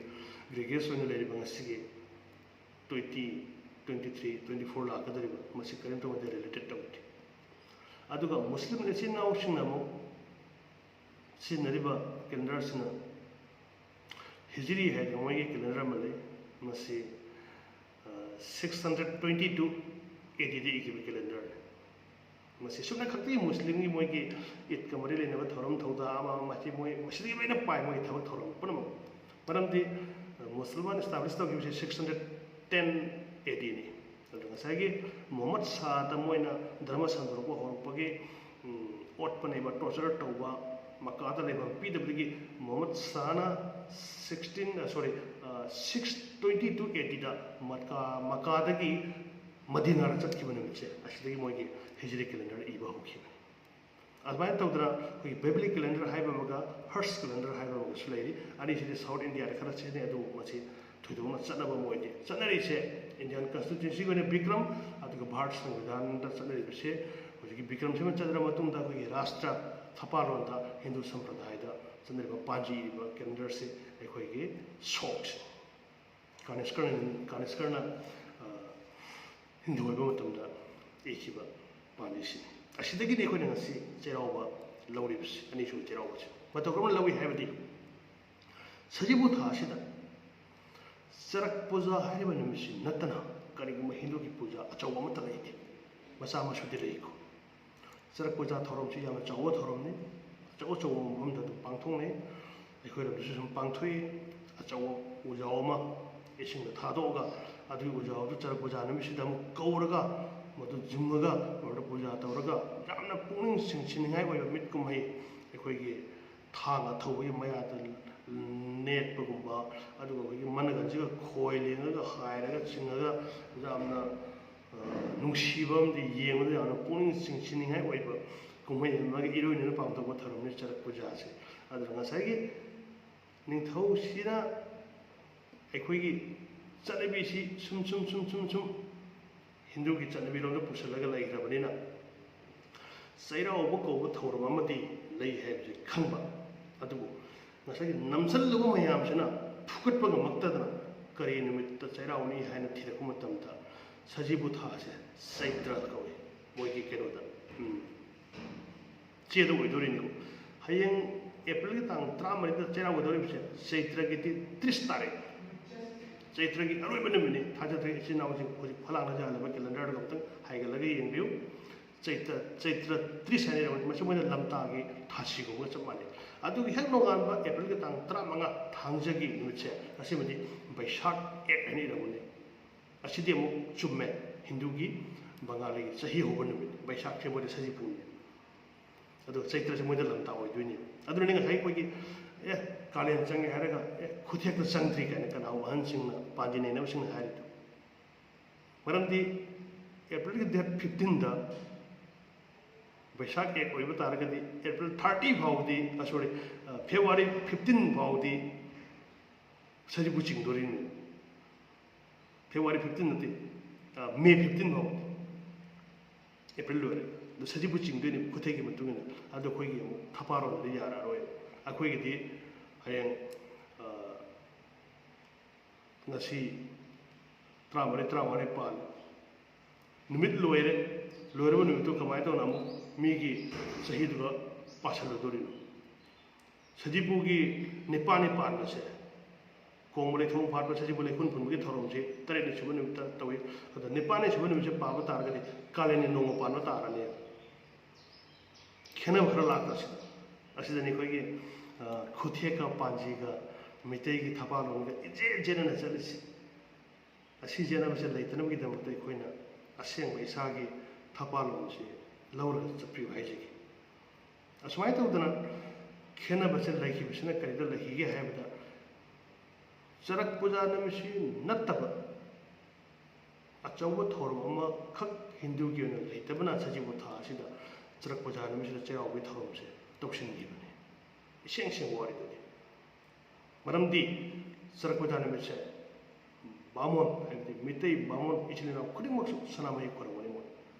Gregorian ꯑꯣꯏꯅ ꯂꯩꯔꯤꯕ ꯉꯁꯤꯒꯤ twenty, twenty three, twenty four ꯂꯥꯛꯀꯗꯧꯔꯤꯕ, ꯃꯁꯤ ꯀꯔꯤꯝꯇ ꯃꯣꯏꯗ related ꯇꯧꯗꯦ꯫ ꯑꯗꯨꯒ ꯃꯨꯁꯂꯤꯝ ꯏꯆꯤꯟ ꯏꯅꯥꯎꯁꯤꯡꯅ ꯑꯃꯨꯛ ꯁꯤꯖꯤꯟꯅꯔꯤꯕ ꯀꯦꯂꯦꯟꯗꯔꯁꯤꯅ ꯍꯤꯖꯔꯤ ꯍꯥꯏꯗꯅ ꯃꯣꯏꯒꯤ ꯀꯦꯂꯦꯟꯗꯔ ꯑꯃ ꯂꯩ꯫ ꯃꯁꯤ ꯁꯤꯛꯁ ꯍꯟꯗ꯭ꯔꯦꯠ ꯇ꯭ꯋꯦꯟꯇꯤ ꯇꯨ ꯑꯦ ꯗꯤꯗ ꯏꯈꯤꯕ ꯀꯦꯂꯦꯟꯗꯔꯅꯤ꯫ ꯃꯁꯤ ꯁꯨꯞꯅ ꯈꯛꯇꯒꯤ ꯃꯨꯁꯂꯤꯝꯒꯤ ꯃꯣꯏꯒꯤ ꯏꯗꯀ ꯃꯔꯤ ꯂꯩꯅꯕ ꯊꯧꯔꯝ ꯊꯧꯗꯥ ꯑꯃ ꯑꯃ ꯃꯁꯤ ꯃꯣꯏ ꯃꯁꯤꯗꯒꯤ ꯂꯣꯏꯅ ꯄꯥꯏ ꯃꯣꯏꯒꯤ ꯊꯕꯛ ꯊꯧꯔꯝ ꯄꯨꯝꯅꯃꯛ꯫ ꯃꯔꯝꯗꯤ ꯃꯨꯁꯜꯃꯥꯟ ꯏꯁꯇꯥꯕ꯭ꯂꯤꯁ ꯇꯧꯈꯤꯕꯁꯦ ꯁꯤꯛꯁ ꯍꯟꯗ꯭ꯔꯦꯠ ꯇꯦꯟ ꯑꯦ ꯗꯤꯅꯤ꯫ ꯑꯗꯨ ꯉꯁꯥꯏꯒꯤ ꯃꯨꯍꯝꯃꯗ ꯁꯥꯗ ꯃꯣꯏꯅ ꯙꯔꯃ ꯁꯟꯗꯣꯔꯛꯄ ꯍꯧꯔꯛꯄꯒꯤ ꯑꯣꯠꯄꯅꯦꯕ, ꯇꯣꯔꯆꯔ ꯇꯧꯕ, ꯃꯀꯥꯗ ꯂꯩꯐꯝ ꯄꯤꯗꯕꯗꯒꯤ ꯃꯨꯍꯝꯃꯗ ꯁꯥꯅ ꯁꯤꯛꯁꯇꯤꯟ ꯁꯣꯔꯤ ꯁꯤꯛꯁ ꯇ꯭ꯋꯦꯟꯇꯤ ꯇꯨ ꯑꯦ ꯗꯤꯗ ꯃꯀꯥ ꯃꯀꯥꯗꯒꯤ ꯃꯗꯤꯅꯥꯗ ꯆꯠꯈꯤꯕ ꯅꯨꯃꯤꯠꯁꯦ ꯑꯁꯤꯗꯒꯤ ꯃꯣꯏꯒꯤ ꯍꯤꯖꯔꯤ ꯀꯦꯂꯦꯟꯗꯔ ꯏꯕ ꯍꯧꯈꯤꯕꯅꯤ꯫ ꯑꯗꯨꯃꯥꯏꯅ ꯇꯧꯗꯅ ꯑꯩꯈꯣꯏꯒꯤ ꯕꯦꯕꯤꯂꯤꯛ ꯀꯦꯂꯦꯟꯗꯔ ꯍꯥꯏꯕ ꯑꯃꯒ ꯍꯔꯁ ꯀꯦꯂꯦꯟꯗꯔ ꯍꯥꯏꯕ ꯑꯃꯒꯁꯨ ꯂꯩꯔꯤ꯫ ꯑꯅꯤꯁꯤꯗꯤ ꯁꯥꯎꯠ ꯏꯟꯗꯤꯌꯥꯗ ꯈꯔ ꯁꯤꯖꯤꯟꯅꯩ, ꯑꯗꯨꯕꯨ ꯃꯁꯤ ꯊꯣꯏꯗꯣꯛꯅ ꯆꯠꯅꯕ ꯑꯃ ꯑꯣꯏꯗꯦ꯫ ꯆꯠꯅꯔꯤꯁꯦ ꯏꯟꯗꯤꯌꯥꯟ ꯀꯟꯁꯇꯤꯇ꯭ꯌꯨꯟꯁꯤꯒꯤ ꯑꯣꯏꯅ ꯕꯤꯀ꯭ꯔꯝ ꯑꯗꯨꯒ ꯚꯥꯔꯠ ꯁꯪꯕꯤꯙꯥꯟꯗ ꯆꯠꯅꯔꯤꯕꯁꯦ ꯍꯧꯖꯤꯛꯀꯤ ꯕꯤꯀ꯭ꯔꯝꯁꯤꯃ ꯆꯠꯅꯔ ꯃꯇꯨꯡꯗ ꯑꯩꯈꯣꯏꯒꯤ ꯔꯥꯁꯇ꯭ꯔ ꯊꯄꯥꯂꯣꯟꯗ ꯍꯤꯟꯗꯨ ꯁꯝꯄ꯭ꯔꯗꯥꯌꯗ ꯆꯠꯅꯔꯤꯕ ꯄꯥꯟꯖꯤ ꯏꯔꯤꯕ ꯀꯦꯂꯦꯟꯗꯔꯁꯤ ꯑꯩꯈꯣꯏꯒꯤ ꯁꯣꯛꯁꯦ꯫ ꯀꯥꯅꯤꯁꯀꯔꯅ ꯀꯥꯅꯤꯁꯀꯔꯅ ꯍꯤꯟꯗꯨ ꯑꯣꯏꯕ ꯃꯇꯝꯗ ꯏꯈꯤꯕ ꯄꯥꯟꯖꯤꯁꯤꯅꯤ꯫ ꯑꯁꯤꯗꯒꯤꯅꯤ ꯑꯩꯈꯣꯏꯅ ꯉꯁꯤ ꯆꯩꯔꯥꯎꯕ ꯂꯧꯔꯤꯕꯁꯤ, ꯑꯅꯤꯁꯨꯕ ꯆꯩꯔꯥꯎꯕꯁꯤ꯫ ꯃꯇꯧ ꯀꯔꯝꯅ ꯂꯧꯏ ꯍꯥꯏꯕꯗꯤ ꯁꯖꯤꯕꯨ ꯊꯥ ꯑꯁꯤꯗ ꯆꯔꯛ ꯄꯨꯖꯥ ꯍꯥꯏꯔꯤꯕ ꯅꯨꯃꯤꯠꯁꯤ ꯅꯠꯇꯅ ꯀꯔꯤꯒꯨꯝꯕ ꯍꯤꯟꯗꯨꯒꯤ ꯄꯨꯖꯥ ꯑꯆꯧꯕ ꯑꯃꯠꯇ ꯂꯩꯇꯦ꯫ ꯃꯆꯥ ꯃꯁꯨꯗꯤ ꯂꯩꯀꯣ꯫ ꯆꯔꯛ ꯄꯨꯖꯥ ꯊꯧꯔꯝꯁꯤ ꯌꯥꯝꯅ ꯆꯥꯎꯕ ꯊꯧꯔꯝꯅꯤ꯫ ꯑꯆꯧ ꯑꯆꯧꯕ ꯃꯐꯝꯗ ꯑꯗꯨꯝ ꯄꯥꯡꯊꯣꯛꯅꯩ꯫ ꯑꯩꯈꯣꯏꯔꯣꯝꯗꯁꯨ ꯁꯨꯝ ꯄꯥꯡꯊꯣꯛꯏ꯫ ꯑꯆꯧꯕ ꯎꯖꯥꯎ ꯑꯃ ꯏꯁꯤꯡꯗ ꯊꯥꯗꯣꯛꯑꯒ ꯑꯗꯨꯒꯤ ꯎꯖꯥꯎꯗꯨ ꯆꯔꯛ ꯄꯨꯖꯥ ꯅꯨꯃꯤꯠꯁꯤꯗ ꯑꯃꯨꯛ ꯀꯧꯔꯒ ꯃꯗꯨ ꯌꯨꯡꯉꯒ ꯃꯗꯨꯗ ꯄꯨꯖꯥ ꯇꯧꯔꯒ ꯌꯥꯝꯅ ꯄꯨꯛꯅꯤꯡ ꯆꯤꯡꯁꯤꯟꯅꯤꯡꯉꯥꯏ ꯑꯣꯏꯕ ꯃꯤꯠ ꯀꯨꯝꯍꯩ꯫ ꯑꯩꯈꯣꯏꯒꯤ ꯊꯥꯡ ꯑꯊꯧꯕꯒꯤ ꯃꯌꯥꯗ ꯅꯦꯠꯄꯒꯨꯝꯕ, ꯑꯗꯨꯒ ꯑꯩꯈꯣꯏꯒꯤ ꯃꯅꯒꯟꯁꯤꯒ ꯈꯣꯏ ꯂꯦꯡꯉꯒ ꯍꯥꯏꯔꯒ ꯆꯤꯡꯉꯒ ꯌꯥꯝꯅ ꯅꯨꯡꯁꯤꯕ ꯑꯃꯗꯤ ꯌꯦꯡꯕꯗ ꯌꯥꯝꯅ ꯄꯨꯛꯅꯤꯡ ꯆꯤꯡꯁꯤꯟꯅꯤꯡꯉꯥꯏ ꯑꯣꯏꯕ ꯀꯨꯝꯍꯩ ꯑꯃꯒꯤ ꯏꯔꯣꯏꯅꯅ ꯄꯥꯡꯊꯣꯛꯄ ꯊꯧꯔꯝꯅꯤ ꯆꯔꯛ ꯄꯨꯖꯥꯁꯦ꯫ ꯑꯗꯨꯅ ꯉꯁꯥꯏꯒꯤ ꯅꯤꯡꯊꯧꯁꯤꯅ ꯑꯩꯈꯣꯏꯒꯤ ꯆꯠꯅꯕꯤꯁꯤ ꯁꯨꯝ ꯁꯨꯝ ꯁꯨꯝ ꯁꯨꯝ ꯁꯨꯝ ꯍꯤꯟꯗꯨꯒꯤ ꯆꯠꯅꯕꯤꯔꯣꯝꯗ ꯄꯨꯁꯤꯜꯂꯒ ꯂꯩꯈ꯭ꯔꯕꯅꯤꯅ ꯆꯩꯔꯥꯎꯕ ꯀꯧꯕ ꯊꯧꯔꯝ ꯑꯃꯗꯤ ꯂꯩ ꯍꯥꯏꯕꯁꯤ ꯈꯪꯕ꯫ ꯑꯗꯨꯕꯨ ꯉꯁꯥꯏꯒꯤ ꯅꯝꯁꯤꯜꯂꯨꯕ ꯃꯌꯥꯝꯁꯤꯅ ꯐꯨꯒꯠꯄ ꯉꯝꯃꯛꯇꯗꯅ ꯀꯔꯤ ꯅꯨꯃꯤꯠꯇ ꯆꯩꯔꯥꯎꯅꯤ ꯍꯥꯏꯅ ꯊꯤꯔꯛꯄ ꯃꯇꯝꯗ ꯁꯖꯤꯕꯨ ꯊꯥꯁꯦ ꯆꯩꯇ꯭ꯔ ꯀꯧꯏ ꯃꯣꯏꯒꯤ ꯀꯩꯅꯣꯗ꯫ ꯎꯝ꯫ ꯆꯦꯗ ꯑꯣꯏꯗꯣꯔꯤꯅꯤꯀꯣ꯫ ꯍꯌꯦꯡ ꯑꯦꯄ꯭ꯔꯤꯜꯒꯤ ꯇꯥꯡ ꯇꯔꯥꯃꯔꯤꯗ ꯆꯩꯔꯥꯎꯒꯗꯧꯔꯤꯕꯁꯦ ꯆꯩꯇ꯭ꯔꯒꯤ ꯇꯤ ꯇ꯭ꯔꯤꯁ ꯇꯥꯔꯤꯛ, ꯆꯩꯇ꯭ꯔꯒꯤ ꯑꯔꯣꯏꯕ ꯅꯨꯃꯤꯠꯅꯤ꯫ ꯊꯥꯖꯗ꯭ꯔꯦ ꯏꯆꯤꯟ ꯏꯅꯥꯎꯁꯤꯡ ꯍꯧꯖꯤꯛ ꯐꯂꯥꯡꯅ ꯌꯥꯜꯂꯕ ꯀꯦꯂꯦꯟꯗꯔꯗꯨ ꯑꯃꯨꯛꯇꯪ ꯍꯥꯏꯒꯠꯂꯒ ꯌꯦꯡꯕꯤꯌꯨ꯫ ꯆꯩꯇ꯭ꯔ ꯆꯩꯇ꯭ꯔ ꯇ꯭ꯔꯤꯁ ꯍꯥꯏꯅ ꯏꯔꯝꯕꯅꯤ꯫ ꯃꯁꯤ ꯃꯣꯏꯅ ꯂꯝꯇꯥꯒꯤ ꯊꯥꯁꯤꯒꯨꯝꯕꯒ ꯆꯞ ꯃꯥꯟꯅꯩ꯫ ꯑꯗꯨꯒꯤ ꯍꯦꯛ ꯅꯣꯡꯉꯥꯟꯕ ꯑꯦꯄ꯭ꯔꯤꯜꯒꯤ ꯇꯥꯡ ꯇꯔꯥꯃꯉꯥ ꯊꯥꯡꯖꯒꯤ ꯅꯨꯃꯤꯠꯁꯦ, ꯑꯁꯤꯃꯗꯤ ꯕꯩꯁꯥꯈ ꯑꯦꯛ ꯍꯥꯏꯅ ꯏꯔꯝꯕꯅꯤ꯫ ꯑꯁꯤꯗꯤ ꯑꯃꯨꯛ ꯆꯨꯝꯃꯦ, ꯍꯤꯟꯗꯨꯒꯤ, ꯕꯪꯒꯥꯂꯤꯒꯤ ꯆꯍꯤ ꯍꯧꯕ ꯅꯨꯃꯤꯠ꯫ ꯕꯩꯁꯥꯈꯁꯦ ꯃꯣꯏꯗ ꯁꯖꯤꯕꯨꯅꯤ꯫ ꯑꯗꯨꯒ ꯆꯩꯇ꯭ꯔꯁꯦ ꯃꯣꯏꯗ ꯂꯝꯇꯥ ꯑꯣꯏꯗꯣꯏꯅꯦꯕ꯫ ꯑꯗꯨꯅꯅꯦ ꯉꯁꯥꯏ ꯑꯩꯈꯣꯏꯒꯤ, "ꯑꯦ, ꯀꯥꯂꯦꯟ ꯆꯪꯉꯦ" ꯍꯥꯏꯔꯒ, "ꯑꯦ, ꯈꯨꯠꯊꯦꯛꯇ ꯆꯪꯗ꯭ꯔꯤ" ꯀꯥꯏꯅ ꯀꯅꯥꯒꯨꯝꯕ ꯑꯍꯟꯁꯤꯡꯅ, ꯄꯥꯟꯖꯤ ꯅꯩꯅꯕꯁꯤꯡꯅ ꯍꯥꯏꯔꯤꯗꯣ꯫ ꯃꯔꯝꯗꯤ ꯑꯦꯄ꯭ꯔꯤꯜꯒꯤ ꯗꯦꯠ ꯐꯤꯐꯇꯤꯟꯗ ꯕꯩꯁꯥꯈ ꯑꯦꯛ ꯑꯣꯏꯕ ꯇꯥꯔꯒꯗꯤ, ꯑꯦꯄ꯭ꯔꯤꯜ ꯊꯥꯔꯇꯤ ꯐꯥꯎꯕꯗꯤ, ꯑ, ꯁꯣꯔꯤ, ꯑ, ꯐꯦꯕ꯭ꯔꯨꯋꯥꯔꯤ ꯐꯤꯐꯇꯤꯟ ꯐꯥꯎꯕꯗꯤ ꯁꯖꯤꯕꯨ ꯆꯤꯡꯗꯣꯔꯤꯅꯤ꯫ ꯐꯦꯕ꯭ꯔꯨꯋꯥꯔꯤ ꯐꯤꯐꯇꯤꯟ ꯅꯠꯇꯦ, ꯑ, ꯃꯦ ꯐꯤꯐꯇꯤꯟ ꯐꯥꯎꯕꯗꯤ꯫ ꯑꯦꯄ꯭ꯔꯤꯜ ꯂꯣꯏꯔꯦ꯫ ꯑꯗꯣ ꯁꯖꯤꯕꯨ ꯆꯤꯡꯗꯣꯏꯅꯦꯕ ꯈꯨꯠꯊꯦꯛꯀꯤ ꯃꯇꯨꯡ ꯏꯟꯅ꯫ ꯑꯗꯣ ꯑꯩꯈꯣꯏꯒꯤ ꯑꯃꯨꯛ ꯊꯄꯥꯔꯣꯟꯗꯗꯤ ꯌꯥꯔꯛꯑꯔꯣꯏ꯫ ꯑꯩꯈꯣꯏꯒꯤꯗꯤ ꯍꯌꯦꯡ, ꯑ, ꯉꯁꯤ ꯇꯔꯥꯃꯔꯤ, ꯇꯔꯥꯃꯉꯥꯅꯤ ꯄꯥꯜꯂꯤ꯫ ꯅꯨꯃꯤꯠ ꯂꯣꯏꯔꯦ꯫ ꯂꯣꯏꯔꯕ ꯅꯨꯃꯤꯠꯇꯨ ꯀꯃꯥꯏꯅ ꯇꯧꯅ ꯑꯃꯨꯛ ꯃꯤꯒꯤ ꯆꯍꯤꯗꯨꯒ ꯄꯥꯁꯜꯂꯨꯗꯣꯔꯤꯅꯣ? ꯁꯖꯤꯕꯨꯒꯤ ꯅꯤꯄꯥꯜꯅꯤ ꯄꯥꯟꯕꯁꯦ, ꯀꯣꯡꯕ ꯂꯩꯊꯣꯡ ꯐꯥꯠꯄ ꯁꯖꯤꯕꯨ ꯂꯩꯈꯨꯟ ꯄꯨꯟꯕꯒꯤ ꯊꯧꯔꯝꯁꯤ ꯇꯔꯦꯠꯅꯤ ꯁꯨꯕ ꯅꯨꯃꯤꯠꯇ ꯇꯧꯏ꯫ ꯑꯗꯣ ꯅꯤꯄꯥꯜꯅꯤ ꯁꯨꯕ ꯅꯨꯃꯤꯠꯁꯦ ꯄꯥꯕ ꯇꯥꯔꯒꯗꯤ ꯀꯥꯂꯦꯟꯒꯤ ꯅꯣꯡꯃ ꯄꯥꯟꯕ ꯇꯥꯔꯅꯦꯕ꯫ ꯈꯦꯠꯅꯕ ꯈꯔ ꯂꯥꯛꯄ ꯑꯁꯤꯗ, ꯑꯁꯤꯗꯅꯤ ꯑꯩꯈꯣꯏꯒꯤ, ꯑ, ꯈꯨꯠꯊꯦꯛꯀ ꯄꯥꯟꯖꯤꯒ ꯃꯤꯇꯩꯒꯤ ꯊꯄꯥꯂꯣꯟꯒ ꯏꯆꯦꯟ ꯆꯦꯟꯅꯅ ꯆꯠꯂꯤꯁꯤ꯫ ꯑꯁꯤ ꯆꯦꯟꯅꯕꯁꯦ ꯂꯩꯇꯅꯕꯒꯤꯗꯃꯛꯇ ꯑꯩꯈꯣꯏꯅ ꯑꯁꯦꯡꯕ ꯏꯁꯥꯒꯤ ꯊꯄꯥꯂꯣꯟꯁꯤ ꯂꯧꯔꯒ ꯆꯠꯄꯤꯌꯨ ꯍꯥꯏꯖꯒꯦ꯫ ꯑꯁꯨꯃꯥꯏꯅ ꯇꯧꯗꯅ ꯈꯦꯠꯅꯕꯁꯦ ꯂꯩꯈꯤꯕꯁꯤꯅ ꯀꯔꯤꯗ ꯂꯩꯈꯤꯒꯦ ꯍꯥꯏꯕꯗ, ꯆꯔꯛ ꯄꯨꯖꯥ ꯅꯨꯃꯤꯠꯁꯤ ꯅꯠꯇꯕ ꯑꯆꯧꯕ ꯊꯧꯔꯝ ꯑꯃꯈꯛ ꯍꯤꯟꯗꯨꯒꯤ ꯑꯣꯏꯅ ꯂꯩꯇꯕꯅ ꯁꯖꯤꯕꯨ ꯊꯥ ꯑꯁꯤꯗ ꯆꯔꯛ ꯄꯨꯖꯥ ꯅꯨꯃꯤꯠꯁꯤꯗ ꯆꯩꯔꯥꯎꯕꯒꯤ ꯊꯧꯔꯝꯁꯦ ꯇꯧꯁꯤꯟꯈꯤꯕꯅꯤ꯫ ꯏꯁꯦꯡ ꯁꯦꯡꯕ ꯋꯥꯔꯤꯗꯨꯅꯤ꯫ ꯃꯔꯝꯗꯤ ꯆꯔꯛ ꯄꯨꯖꯥ ꯅꯨꯃꯤꯠꯁꯦ ꯕꯥꯃꯣꯟ, ꯍꯥꯏꯕꯗꯤ ꯃꯤꯇꯩ ꯕꯥꯃꯣꯟ ꯏꯆꯤꯜ ꯏꯅꯥꯎ ꯈꯨꯗꯤꯡꯃꯛꯁꯨ ꯁꯅꯥꯃꯍꯤ ꯈꯨꯔꯨꯝꯒꯅꯤ꯫ ꯃꯣꯏ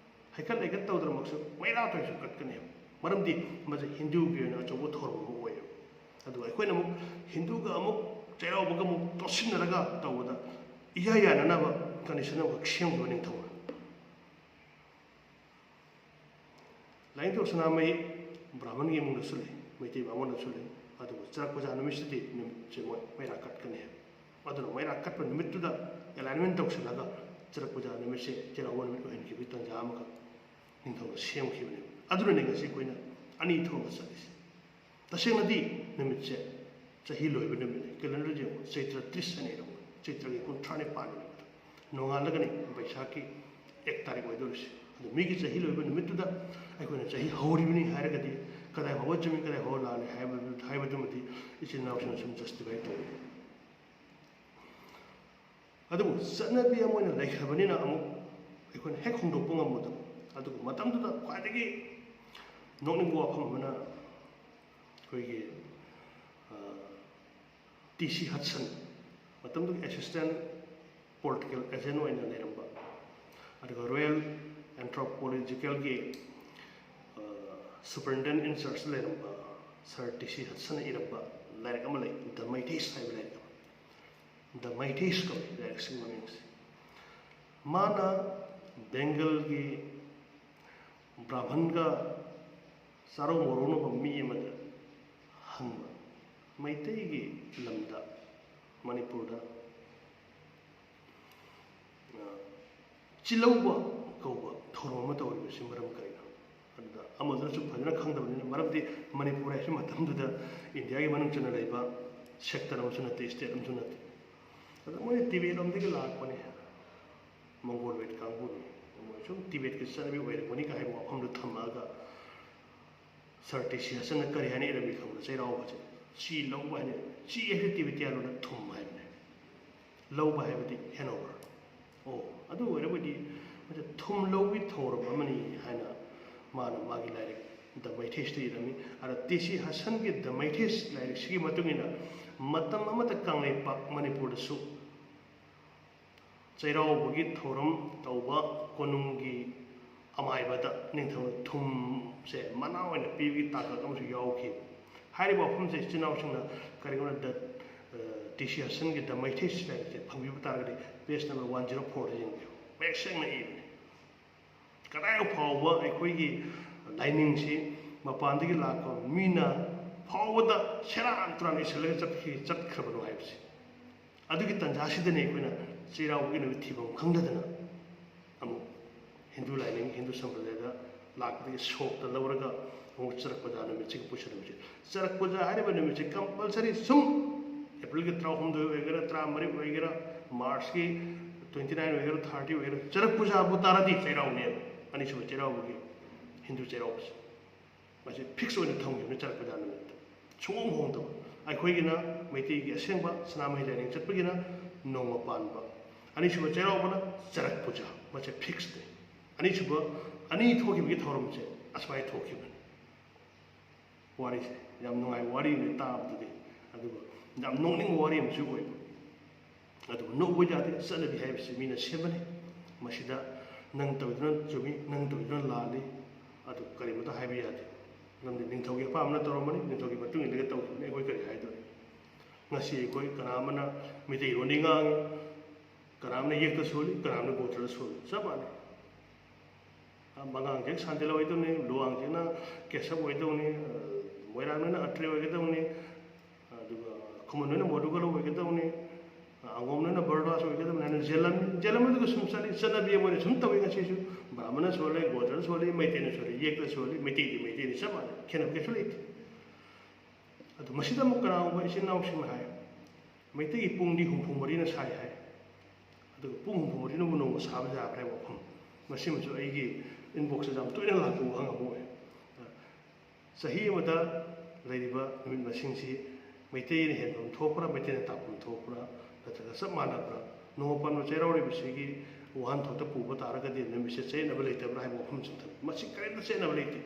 ꯍꯩꯀꯠ ꯂꯩꯀꯠ ꯇꯧꯗ꯭ꯔꯃꯛꯁꯨ ꯃꯩꯔꯥ ꯇꯧꯔꯁꯨ ꯀꯠꯀꯅꯦꯕ꯫ ꯃꯔꯝꯗꯤ ꯃꯁꯤ ꯍꯤꯟꯗꯨꯒꯤ ꯑꯣꯏꯅ ꯑꯆꯧꯕ ꯊꯧꯔꯝ ꯑꯃ ꯑꯣꯏꯌꯦꯕ꯫ ꯑꯗꯨꯒ ꯑꯩꯈꯣꯏꯅ ꯑꯃꯨꯛ ꯍꯤꯟꯗꯨꯒ ꯑꯃꯨꯛ ꯆꯩꯔꯥꯎꯕꯒ ꯑꯃꯨꯛ ꯇꯣꯠꯁꯤꯟꯅꯔꯒ ꯇꯧꯕꯗ ꯏꯌꯥ ꯌꯥꯅꯅꯕ ꯀꯟꯗꯤꯁꯟ ꯑꯃꯈꯛ ꯁꯦꯝꯈꯤꯕ ꯅꯤꯡꯊꯧꯅ꯫ ꯂꯥꯏꯅꯤꯡꯊꯧ ꯁꯅꯥꯃꯍꯤ ꯕ꯭ꯔꯥꯍꯃꯟꯒꯤ ꯏꯃꯨꯡꯗꯁꯨ ꯂꯩ꯫ ꯃꯩꯇꯩ ꯕꯥꯃꯣꯟꯅꯁꯨ ꯂꯩ꯫ ꯑꯗꯨꯕꯨ ꯆꯔꯛ ꯄꯨꯖꯥ ꯅꯨꯃꯤꯠꯁꯤꯗꯤ ꯅꯨꯃꯤꯠꯁꯦ ꯃꯣꯏ ꯃꯩꯔꯥ ꯀꯠꯀꯅꯤ ꯍꯥꯏꯕ꯫ ꯑꯗꯨꯅ ꯃꯩꯔꯥ ꯀꯠꯄ ꯅꯨꯃꯤꯠꯇꯨꯗ alignment ꯇꯧꯁꯤꯜꯂꯒ ꯆꯔꯛ ꯄꯨꯖꯥ ꯅꯨꯃꯤꯠꯁꯦ ꯆꯩꯔꯥꯎꯕ ꯅꯨꯃꯤꯠ ꯑꯣꯏꯍꯟꯈꯤꯕꯒꯤ ꯇꯥꯟꯖꯥ ꯑꯃꯈꯛ ꯅꯤꯡꯊꯧꯅ ꯁꯦꯝꯈꯤꯕꯅꯦꯕ꯫ ꯑꯗꯨꯅꯅꯦ ꯉꯁꯤ ꯑꯩꯈꯣꯏꯅ ꯑꯅꯤ ꯊꯣꯛꯅ ꯆꯠꯂꯤꯁꯦ꯫ ꯇꯁꯦꯡꯅꯗꯤ ꯅꯨꯃꯤꯠꯁꯦ ꯆꯍꯤ ꯂꯣꯏꯕ ꯅꯨꯃꯤꯠꯅꯤ꯫ Calendar ꯗ ꯌꯦꯡꯉꯨ, ꯆꯩꯇ꯭ꯔ ꯇ꯭ꯔꯤꯁ ꯍꯥꯏꯅ ꯏꯔꯝꯕ, ꯆꯩꯇ꯭ꯔꯒꯤ ꯀꯨꯟꯊ꯭ꯔꯥꯅꯤꯄꯥꯟꯅꯤ ꯅꯨꯃꯤꯠꯇꯣ꯫ ꯅꯣꯡꯉꯥꯜꯂꯒꯅꯤ ꯕꯩꯁꯥꯈꯤ ꯑꯦꯛ ꯇꯥꯔꯤꯛ ꯑꯣꯏꯗꯧꯔꯤꯁꯦ꯫ ꯑꯗꯣ ꯃꯤꯒꯤ ꯆꯍꯤ ꯂꯣꯏꯕ ꯅꯨꯃꯤꯠꯇꯨꯗ ꯑꯩꯈꯣꯏꯅ ꯆꯍꯤ ꯍꯧꯔꯤꯕꯅꯤ ꯍꯥꯏꯔꯒꯗꯤ ꯀꯗꯥꯏ ꯐꯥꯎꯕ ꯆꯨꯝꯃꯤ, ꯀꯗꯥꯏ ꯐꯥꯎꯕ ꯂꯥꯜꯂꯤ ꯍꯥꯏꯕꯗꯨ, ꯍꯥꯏꯕꯗꯨꯃꯗꯤ ꯏꯆꯤꯟ ꯏꯅꯥꯎꯁꯤꯡꯅ ꯁꯨꯝ justify ꯇꯧꯏ꯫ ꯑꯗꯨꯕꯨ ꯆꯠꯅꯕꯤ ꯑꯃ ꯑꯣꯏꯅ ꯂꯩꯈ꯭ꯔꯕꯅꯤꯅ ꯑꯃꯨꯛ ꯑꯩꯈꯣꯏꯅ ꯍꯦꯛ ꯍꯣꯡꯗꯣꯛꯄ ꯉꯝꯃꯣꯏꯗꯕ꯫ ꯑꯗꯨꯒ ꯃꯇꯝꯗꯨꯗ ꯈ꯭ꯋꯥꯏꯗꯒꯤ ꯅꯣꯛꯅꯤꯡꯕ ꯋꯥꯐꯝ ꯑꯃꯅ ꯑꯩꯈꯣꯏꯒꯤ, ꯑ, ꯇꯤ ꯁꯤ ꯍꯠꯁꯟ, ꯃꯇꯝꯗꯨꯒꯤ assistant political agent ꯑꯣꯏꯅ ꯂꯩꯔꯝꯕ, ꯑꯗꯨꯒ Royal Anthropological ꯒꯤ, ꯑ, superintendent in charge ꯇ ꯂꯩꯔꯝꯕ ꯁꯥꯔ ꯇꯤ ꯁꯤ ꯍꯠꯁꯟꯅ ꯏꯔꯝꯕ ꯂꯥꯏꯔꯤꯛ ꯑꯃ ꯂꯩ, The Meiteis ꯍꯥꯏꯕ ꯂꯥꯏꯔꯤꯛ ꯑꯃ꯫ The Meiteis ꯀꯧꯏ ꯂꯥꯏꯔꯤꯛꯁꯤꯒꯤ ꯃꯃꯤꯡꯁꯦ꯫ ꯃꯥꯅ ꯕꯦꯡꯒꯜꯒꯤ ꯕ꯭ꯔꯥꯍꯃꯟꯒ ꯆꯥꯔꯧ ꯃꯧꯔꯧꯅꯕ ꯃꯤ ꯑꯃꯗ ꯍꯪꯕ, ꯃꯩꯇꯩꯒꯤ ꯂꯝꯗ, ꯃꯅꯤꯄꯨꯔꯗ, ꯑ, ꯆꯤꯜꯂꯧꯕ ꯀꯧꯕ ꯊꯧꯔꯝ ꯑꯃ ꯇꯧꯔꯤꯕꯁꯤ ꯃꯔꯝ ꯀꯔꯤꯅꯣ? ꯑꯗꯨꯗ ꯑꯃꯗꯨꯅꯁꯨ ꯐꯖꯅ ꯈꯪꯗꯕꯅꯤꯅ, ꯃꯔꯝꯗꯤ ꯃꯅꯤꯄꯨꯔ ꯍꯥꯏꯁꯤ ꯃꯇꯝꯗꯨꯗ ꯏꯟꯗꯤꯌꯥꯒꯤ ꯃꯅꯨꯡ ꯆꯟꯅ ꯂꯩꯕ sector ꯑꯃꯁꯨ ꯅꯠꯇꯦ, state ꯑꯃꯁꯨ ꯅꯠꯇꯦ꯫ ꯑꯗ ꯃꯣꯏꯅ ꯇꯤꯕꯦꯠ ꯂꯣꯝꯗꯒꯤ ꯂꯥꯛꯄꯅꯦ, ꯃꯪꯒꯣꯂꯣꯏꯗ ꯀꯥꯡꯕꯨꯅꯤ꯫ ꯃꯣꯏ ꯁꯨꯝ ꯇꯤꯕꯦꯠꯀꯤ ꯆꯠꯅꯕꯤ ꯑꯣꯏꯔꯝꯒꯅꯤ ꯀꯥꯏ ꯍꯥꯏꯕ ꯋꯥꯐꯝꯗꯨ ꯊꯝꯃꯛꯑꯒ, ꯁꯥꯔ ꯇꯤ ꯁꯤ ꯍꯠꯁꯟꯅ ꯀꯔꯤ ꯍꯥꯏꯅ ꯏꯔꯝꯃꯤ ꯈꯪꯕ꯭ꯔꯥ? ꯆꯩꯔꯥꯎꯕꯁꯦ ꯆꯤ ꯂꯧꯕ ꯍꯥꯏꯅ, ꯆꯤ ꯍꯥꯏꯁꯦ ꯇꯤꯕꯦꯇꯤꯌꯥꯟ ꯂꯣꯟꯗ ꯊꯨꯝ ꯍꯥꯏꯕꯅꯦ꯫ ꯂꯧꯕ ꯍꯥꯏꯕꯗꯤ hand over꯫ ꯑꯣ, ꯑꯗꯨ ꯑꯣꯏꯔꯕꯗꯤ ꯃꯁꯤ ꯊꯨꯝ ꯂꯧꯕꯒꯤ ꯊꯧꯔꯝ ꯑꯃꯅꯤ ꯍꯥꯏꯅ ꯃꯥꯅ ꯃꯥꯒꯤ ꯂꯥꯏꯔꯤꯛ The Meiteis ꯇ ꯏꯔꯝꯃꯤ꯫ ꯑꯗ ꯇꯤ ꯁꯤ ꯍꯠꯁꯟꯒꯤ The Meiteis ꯂꯥꯏꯔꯤꯛꯁꯤꯒꯤ ꯃꯇꯨꯡ ꯏꯟꯅ ꯃꯇꯝ ꯑꯃꯗ ꯀꯪꯂꯩꯄꯥꯛ ꯃꯅꯤꯄꯨꯔꯗꯁꯨ ꯆꯩꯔꯥꯎꯕꯒꯤ ꯊꯧꯔꯝ ꯇꯧꯕ ꯀꯣꯅꯨꯡꯒꯤ ꯑꯃꯥꯏꯕꯗ ꯅꯤꯡꯊꯧꯅ ꯊꯨꯝꯁꯦ ꯃꯅꯥ ꯑꯣꯏꯅ ꯄꯤꯕꯒꯤ ꯇꯥꯡꯀꯛ ꯑꯃꯁꯨ ꯌꯥꯎꯈꯤ꯫ ꯍꯥꯏꯔꯤꯕ ꯋꯥꯐꯝꯁꯦ ꯏꯆꯤꯟ ꯏꯅꯥꯎꯁꯤꯡꯅ ꯀꯔꯤꯒꯨꯝꯕ ꯗ, ꯑ, ꯇꯤ ꯁꯤ ꯍꯠꯁꯟꯒꯤ The Meiteis ꯂꯥꯏꯔꯤꯛꯁꯦ ꯐꯪꯕꯤꯕ ꯇꯥꯔꯒꯗꯤ page number one zero four ꯗ ꯌꯦꯡꯕꯤꯌꯨ꯫ ꯃꯌꯦꯛ ꯁꯦꯡꯅ ꯏꯕꯅꯤ꯫ ꯀꯗꯥꯏ ꯐꯥꯎꯕ ꯑꯩꯈꯣꯏꯒꯤ ꯂꯥꯏꯅꯤꯡꯁꯤ ꯃꯄꯥꯟꯗꯒꯤ ꯂꯥꯛꯄ ꯃꯤꯅ ꯐꯥꯎꯕꯗ ꯁꯦꯔꯥꯟ ꯇꯨꯔꯥꯟ ꯏꯁꯤꯜꯂꯒ ꯆꯠꯈꯤ ꯆꯠꯈ꯭ꯔꯕꯅꯣ ꯍꯥꯏꯕꯁꯦ꯫ ꯑꯗꯨꯒꯤ ꯇꯥꯟꯖꯥꯁꯤꯗꯅꯤ ꯑꯩꯈꯣꯏꯅ ꯆꯩꯔꯥꯎꯕꯒꯤ ꯅꯨꯃꯤꯠ ꯊꯤꯐꯝ ꯈꯪꯗꯗꯅ ꯑꯃꯨꯛ ꯍꯤꯟꯗꯨ ꯂꯥꯏꯅꯤꯡ, ꯍꯤꯟꯗꯨ ꯁꯝꯄ꯭ꯔꯗꯥꯌꯗ ꯂꯥꯛꯄꯗꯒꯤ ꯁꯣꯛꯇ ꯂꯧꯔꯒ ꯑꯃꯨꯛ ꯆꯔꯛ ꯄꯨꯖꯥ ꯅꯨꯃꯤꯠꯁꯤꯒ ꯄꯨꯁꯤꯟꯅꯕꯁꯦ꯫ ꯆꯔꯛ ꯄꯨꯖꯥ ꯍꯥꯏꯔꯤꯕ ꯅꯨꯃꯤꯠꯁꯦ ꯀꯝꯄꯜꯁꯔꯤ ꯁꯨꯝ ꯑꯦꯄ꯭ꯔꯤꯜꯒꯤ ꯇꯔꯥꯍꯨꯝꯗꯣꯏ ꯑꯣꯏꯒꯦꯔꯥ, ꯇꯔꯥꯃꯔꯤ ꯑꯣꯏꯒꯦꯔꯥ, ꯃꯥꯔꯁꯀꯤ ꯇ꯭ꯋꯦꯟꯇꯤ ꯅꯥꯏꯟ ꯑꯣꯏꯒꯦꯔꯥ, ꯊꯥꯔꯇꯤ ꯑꯣꯏꯒꯦꯔꯥ, ꯆꯔꯛ ꯄꯨꯖꯥꯕꯨ ꯇꯥꯔꯗꯤ ꯆꯩꯔꯥꯎꯅꯦꯕ꯫ ꯑꯅꯤꯁꯨꯕ ꯆꯩꯔꯥꯎꯕꯒꯤ, ꯍꯤꯟꯗꯨ ꯆꯩꯔꯥꯎꯕꯁꯦ꯫ ꯃꯁꯤ ꯐꯤꯛꯁ ꯑꯣꯏꯅ ꯊꯝꯈꯤꯕꯅꯤ ꯆꯔꯛ ꯄꯨꯖꯥ ꯅꯨꯃꯤꯠꯇ꯫ ꯁꯨꯡꯍꯣꯡ ꯍꯣꯡꯗꯕ꯫ ꯑꯩꯈꯣꯏꯒꯤꯅ ꯃꯩꯇꯩꯒꯤ ꯑꯁꯦꯡꯕ ꯁꯅꯥꯃꯍꯤ ꯂꯥꯏꯅꯤꯡ ꯆꯠꯄꯒꯤꯅ ꯅꯣꯡꯃ ꯄꯥꯟꯕ꯫ ꯑꯅꯤꯁꯨꯕ ꯆꯩꯔꯥꯎꯕꯅ ꯆꯔꯛ ꯄꯨꯖꯥ꯫ ꯃꯁꯤ ꯐꯤꯛꯁꯅꯤ꯫ ꯑꯅꯤꯁꯨꯕ, ꯑꯅꯤ ꯊꯣꯛꯈꯤꯕꯒꯤ ꯊꯧꯔꯝꯁꯦ ꯑꯁꯨꯃꯥꯏꯅ ꯊꯣꯛꯈꯤꯕꯅꯤ꯫ ꯋꯥꯔꯤꯁꯦ ꯌꯥꯝ ꯅꯨꯡꯉꯥꯏꯕ ꯋꯥꯔꯤ ꯑꯃꯅꯤ ꯇꯥꯕꯗꯗꯤ, ꯑꯗꯨꯒ ꯌꯥꯝ ꯅꯣꯛꯅꯤꯡꯕ ꯋꯥꯔꯤ ꯑꯃꯁꯨ ꯑꯣꯏꯕ꯫ ꯑꯗꯨꯕꯨ ꯅꯣꯛꯄ ꯌꯥꯗꯦ, ꯆꯠꯅꯕꯤ ꯍꯥꯏꯕꯁꯤ ꯃꯤꯅ ꯁꯦꯝꯕꯅꯤ꯫ ꯃꯁꯤꯗ ꯅꯪ ꯇꯧꯔꯤꯗꯨꯅ ꯆꯨꯝꯃꯤ, ꯅꯪ ꯇꯧꯔꯤꯗꯨꯅ ꯂꯥꯜꯂꯤ, ꯑꯗꯨ ꯀꯔꯤꯃꯇ ꯍꯥꯏꯕ ꯌꯥꯗꯦ꯫ ꯃꯔꯝꯗꯤ ꯅꯤꯡꯊꯧꯒꯤ ꯑꯄꯥꯝꯕꯅ ꯇꯧꯔꯝꯕꯅꯤ, ꯅꯤꯡꯊꯧꯒꯤ ꯃꯇꯨꯡ ꯏꯜꯂꯒ ꯇꯧꯈꯤꯕꯅꯤ, ꯑꯩꯈꯣꯏ ꯀꯔꯤ ꯍꯥꯏꯗꯣꯔꯤ? ꯉꯁꯤ ꯑꯩꯈꯣꯏ ꯀꯅꯥ ꯑꯃꯅ ꯃꯩꯇꯩꯂꯣꯟꯗꯤ ꯉꯥꯡꯉꯤ, ꯀꯅꯥ ꯑꯃꯅ ꯌꯦꯛꯇ ꯁꯣꯜꯂꯤ, ꯀꯅꯥ ꯑꯃꯅ ꯒꯣꯇ꯭ꯔꯗ ꯁꯣꯜꯂꯤ, ꯆꯞ ꯃꯥꯟꯅꯩ꯫ ꯃꯉꯥꯡꯁꯦ ꯁꯥꯟꯇꯤꯂꯥ ꯑꯣꯏꯗꯧꯅꯤ, ꯂꯨꯋꯥꯡꯁꯤꯅ ꯀꯦꯁꯞ ꯑꯣꯏꯗꯧꯅꯤ, ꯃꯣꯏꯔꯥꯡꯅ ꯑꯇ꯭ꯔꯦ ꯑꯣꯏꯒꯗꯧꯅꯤ, ꯑꯗꯨꯒ ꯈꯨꯃꯟ ꯍꯣꯏꯅ ꯃꯣꯗꯨꯒꯂ ꯑꯣꯏꯒꯗꯧꯅꯤ, ꯑꯉꯣꯝ ꯍꯣꯏꯅ ꯕꯔꯗꯥꯁ ꯑꯣꯏꯒꯗꯧꯅꯤ ꯍꯥꯏꯅ ꯖꯦꯂꯝ, ꯖꯦꯂꯝ ꯑꯗꯨꯒ ꯁꯨꯝ ꯆꯠꯂꯤ꯫ ꯆꯠꯅꯕꯤ ꯑꯃ ꯑꯣꯏꯅ ꯁꯨꯝ ꯇꯧꯏ꯫ ꯉꯁꯤꯁꯨ ꯕ꯭ꯔꯥꯍꯃꯅ ꯁꯣꯜꯂꯦ, ꯒꯣꯇ꯭ꯔꯅ ꯁꯣꯜꯂꯤ, ꯃꯩꯇꯩꯅ ꯁꯣꯜꯂꯤ, ꯌꯦꯛꯇ ꯁꯣꯜꯂꯤ, ꯃꯩꯇꯩꯗꯤ ꯃꯩꯇꯩꯅꯤ, ꯆꯞ ꯃꯥꯟꯅꯩ, ꯈꯦꯠꯅꯕ ꯀꯩꯁꯨ ꯂꯩꯇꯦ꯫ ꯑꯗꯨ ꯃꯁꯤꯗ ꯑꯃꯨꯛ ꯀꯅꯥꯒꯨꯝꯕ ꯏꯆꯤꯟ ꯏꯅꯥꯎꯁꯤꯡꯅ ꯍꯥꯏ, ꯃꯩꯇꯩꯒꯤ ꯄꯨꯡꯗꯤ ꯍꯨꯝꯐꯨ ꯃꯔꯤꯅ ꯁꯥꯏ ꯍꯥꯏ, ꯑꯗꯨꯒ ꯄꯨꯡ ꯍꯨꯝꯐꯨ ꯃꯔꯤꯅꯕꯨ ꯅꯣꯡꯃ ꯁꯥꯕ ꯌꯥꯕ꯭ꯔꯥ ꯍꯥꯏꯕ ꯋꯥꯐꯝ, ꯃꯁꯤꯃꯁꯨ ꯑꯩꯒꯤ ꯏꯟꯕꯣꯛꯁꯇ ꯌꯥꯝ ꯇꯣꯏꯅ ꯂꯥꯛꯄ ꯋꯥꯍꯪ ꯑꯃ ꯑꯣꯏ꯫ ꯆꯍꯤ ꯑꯃꯗ ꯂꯩꯔꯤꯕ ꯅꯨꯃꯤꯠ ꯃꯁꯤꯡꯁꯤ ꯃꯩꯇꯩꯅ ꯍꯦꯟꯐꯝ ꯊꯣꯛꯄ꯭ꯔꯥ, ꯃꯩꯇꯩꯅ ꯇꯥꯛꯐꯝ ꯊꯣꯛꯄ꯭ꯔꯥ, ꯅꯠꯇ꯭ꯔꯒ ꯆꯞ ꯃꯥꯟꯅꯕ꯭ꯔꯥ? ꯅꯣꯡꯃ ꯄꯥꯟꯕ ꯆꯩꯔꯥꯎꯔꯤꯕꯁꯤꯒꯤ ꯋꯥꯍꯟꯊꯣꯛꯇ ꯄꯨꯕ ꯇꯥꯔꯒꯗꯤ ꯅꯨꯃꯤꯠꯁꯦ ꯆꯌꯦꯠꯅꯕ ꯂꯩꯇꯕ꯭ꯔꯥ ꯍꯥꯏꯕ ꯋꯥꯐꯝꯁꯤꯡ ꯊꯝꯃꯤ꯫ ꯃꯁꯤ ꯀꯔꯤꯝꯇ ꯆꯌꯦꯠꯅꯕ ꯂꯩꯇꯦ꯫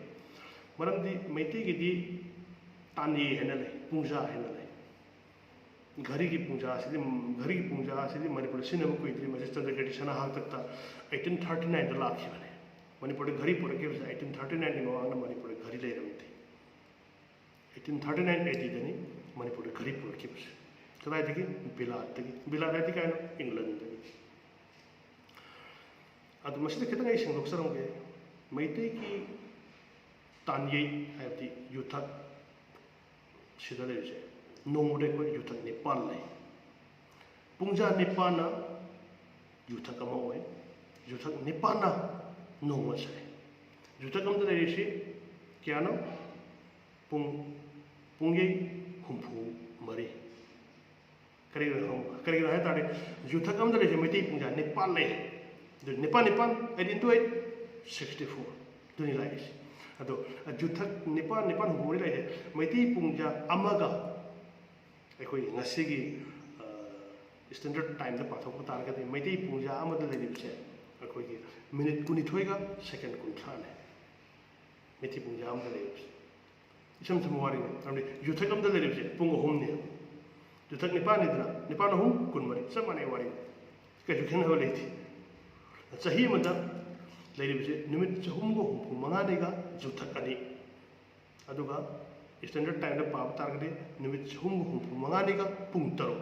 ꯃꯔꯝꯗꯤ ꯃꯩꯇꯩꯒꯤꯗꯤ ꯇꯥꯟꯌꯦ ꯍꯥꯏꯅ ꯂꯩ, ꯄꯨꯡꯖꯥ ꯍꯥꯏꯅ ꯂꯩ꯫ ꯘꯔꯤꯒꯤ ꯄꯨꯡꯖꯥ ꯑꯁꯤꯗꯤ, ꯘꯔꯤꯒꯤ ꯄꯨꯡꯖꯥ ꯑꯁꯤꯗꯤ ꯃꯅꯤꯄꯨꯔꯗ ꯁꯤꯖꯤꯟꯅꯕ ꯀꯨꯏꯗ꯭ꯔꯤ꯫ ꯃꯁꯤ ꯆꯟꯗ꯭ꯔꯀꯤꯔꯇꯤ ꯁꯅꯥ ꯍꯥꯛꯇꯛꯇ ꯑꯩꯠꯇꯤꯟ ꯊꯥꯔꯇꯤ ꯅꯥꯏꯟꯗ ꯂꯥꯛꯈꯤꯕꯅꯤ꯫ ꯃꯅꯤꯄꯨꯔꯗ ꯘꯔꯤ ꯄꯨꯔꯛꯈꯤꯕꯁꯦ ꯑꯩꯠꯇꯤꯟ ꯊꯥꯔꯇꯤ ꯅꯥꯏꯟꯒꯤ ꯃꯃꯥꯡꯗ ꯃꯅꯤꯄꯨꯔꯗ ꯘꯔꯤ ꯂꯩꯔꯝꯗꯦ꯫ ꯑꯩꯠꯇꯤꯟ ꯊꯥꯔꯇꯤ ꯅꯥꯏꯟ ꯑꯦ ꯗꯤꯗꯅꯤ ꯃꯅꯤꯄꯨꯔꯗ ꯘꯔꯤ ꯄꯨꯔꯛꯈꯤꯕꯁꯦ꯫ ꯀꯗꯥꯏꯗꯒꯤ? ꯕꯤꯂꯥꯠꯇꯒꯤ꯫ ꯕꯤꯂꯥꯠ ꯍꯥꯏꯗꯤ ꯀꯥꯏꯅꯣ? ꯏꯪꯂꯟꯗꯒꯤ꯫ ꯑꯗꯨ ꯃꯁꯤꯗ ꯈꯤꯇꯪ ꯑꯩ ꯁꯦꯡꯗꯣꯛꯆꯔꯝꯒꯦ꯫ ꯃꯩꯇꯩꯒꯤ ꯇꯥꯟꯌꯩ ꯍꯥꯏꯕꯗꯤ ꯌꯨꯊꯛ, ꯁꯤꯗ ꯂꯩꯔꯤꯁꯦ, ꯅꯣꯡꯃꯗ ꯑꯩꯈꯣꯏ ꯌꯨꯊꯛ ꯅꯤꯄꯥꯟ ꯂꯩ꯫ ꯄꯨꯡꯖꯥ ꯅꯤꯄꯥꯟꯅ ꯌꯨꯊꯛ ꯑꯃ ꯑꯣꯏ꯫ ꯌꯨꯊꯛ ꯅꯤꯄꯥꯟꯅ ꯅꯣꯡꯃ ꯁꯥꯏ꯫ ꯌꯨꯊꯛ ꯑꯃꯗ ꯂꯩꯔꯤꯁꯤ ꯀꯌꯥꯅꯣ? ꯄꯨꯡ ꯄꯨꯡꯌꯩ ꯍꯨꯝꯐꯨ ꯃꯔꯤ꯫ ꯀꯔꯤꯒꯤꯅꯣ ꯈꯪꯕ꯭ꯔꯥ? ꯀꯔꯤꯒꯤꯅꯣ ꯍꯥꯏ ꯇꯥꯔꯗꯤ, ꯌꯨꯊꯛ ꯑꯃꯗ ꯂꯩꯔꯤꯁꯦ ꯃꯩꯇꯩ ꯄꯨꯡꯖꯥ ꯅꯤꯄꯥꯟ ꯂꯩ꯫ ꯑꯗꯨ ꯅꯤꯄꯥꯟ ꯅꯤꯄꯥꯟ, eight into eight, sixty four꯫ ꯑꯗꯨꯅꯤ ꯂꯥꯛꯏꯁꯦ꯫ ꯑꯗꯣ ꯌꯨꯊꯛ ꯅꯤꯄꯥꯟ ꯅꯤꯄꯥꯟ ꯍꯨꯝꯐꯨ ꯃꯔꯤ ꯂꯥꯛꯏꯁꯦ, ꯃꯩꯇꯩ ꯄꯨꯡꯖꯥ ꯑꯃꯒ ꯑꯩꯈꯣꯏꯒꯤ ꯉꯁꯤꯒꯤ, ꯑ, standard timeꯗ ꯄꯥꯊꯣꯛꯄ ꯇꯥꯔꯒꯗꯤ, ꯃꯩꯇꯩ ꯄꯨꯡꯖꯥ ꯑꯃꯗ ꯂꯩꯔꯤꯕꯁꯦ ꯑꯩꯈꯣꯏꯒꯤ minute ꯀꯨꯟꯅꯤꯊꯣꯏꯒ second ꯀꯨꯟꯊ꯭ꯔꯥꯅꯦ꯫ ꯃꯩꯇꯩ ꯄꯨꯡꯖꯥ ꯑꯃꯗ ꯂꯩꯔꯤꯕꯁꯦ꯫ ꯏꯁꯝ ꯁꯝꯕ ꯋꯥꯔꯤꯅꯤ꯫ ꯃꯔꯝꯗꯤ ꯌꯨꯊꯛ ꯑꯃꯗ ꯂꯩꯔꯤꯕꯁꯦ ꯄꯨꯡ ꯑꯍꯨꯝꯅꯦ꯫ ꯌꯨꯊꯛ ꯅꯤꯄꯥꯟꯅꯤꯗꯅ, ꯅꯤꯄꯥꯟ ꯑꯍꯨꯝ ꯀꯨꯟꯃꯔꯤ, ꯆꯞ ꯃꯥꯟꯅꯩ ꯋꯥꯔꯤꯅꯤ꯫ ꯀꯩꯁꯨ ꯈꯦꯠꯅꯕ ꯂꯩꯇꯦ꯫ ꯆꯍꯤ ꯑꯃꯗ ꯂꯩꯔꯤꯕꯁꯦ ꯅꯨꯃꯤꯠ ꯆꯍꯨꯝꯒ ꯍꯨꯝꯐꯨ ꯃꯉꯥꯅꯤꯒ ꯌꯨꯊꯛ ꯑꯅꯤ꯫ ꯑꯗꯨꯒ standard timeꯗ ꯄꯥꯕ ꯇꯥꯔꯒꯗꯤ ꯅꯨꯃꯤꯠ ꯆꯍꯨꯝꯒ ꯍꯨꯝꯐꯨ ꯃꯉꯥꯅꯤꯒ ꯄꯨꯡ ꯇꯔꯨꯛ꯫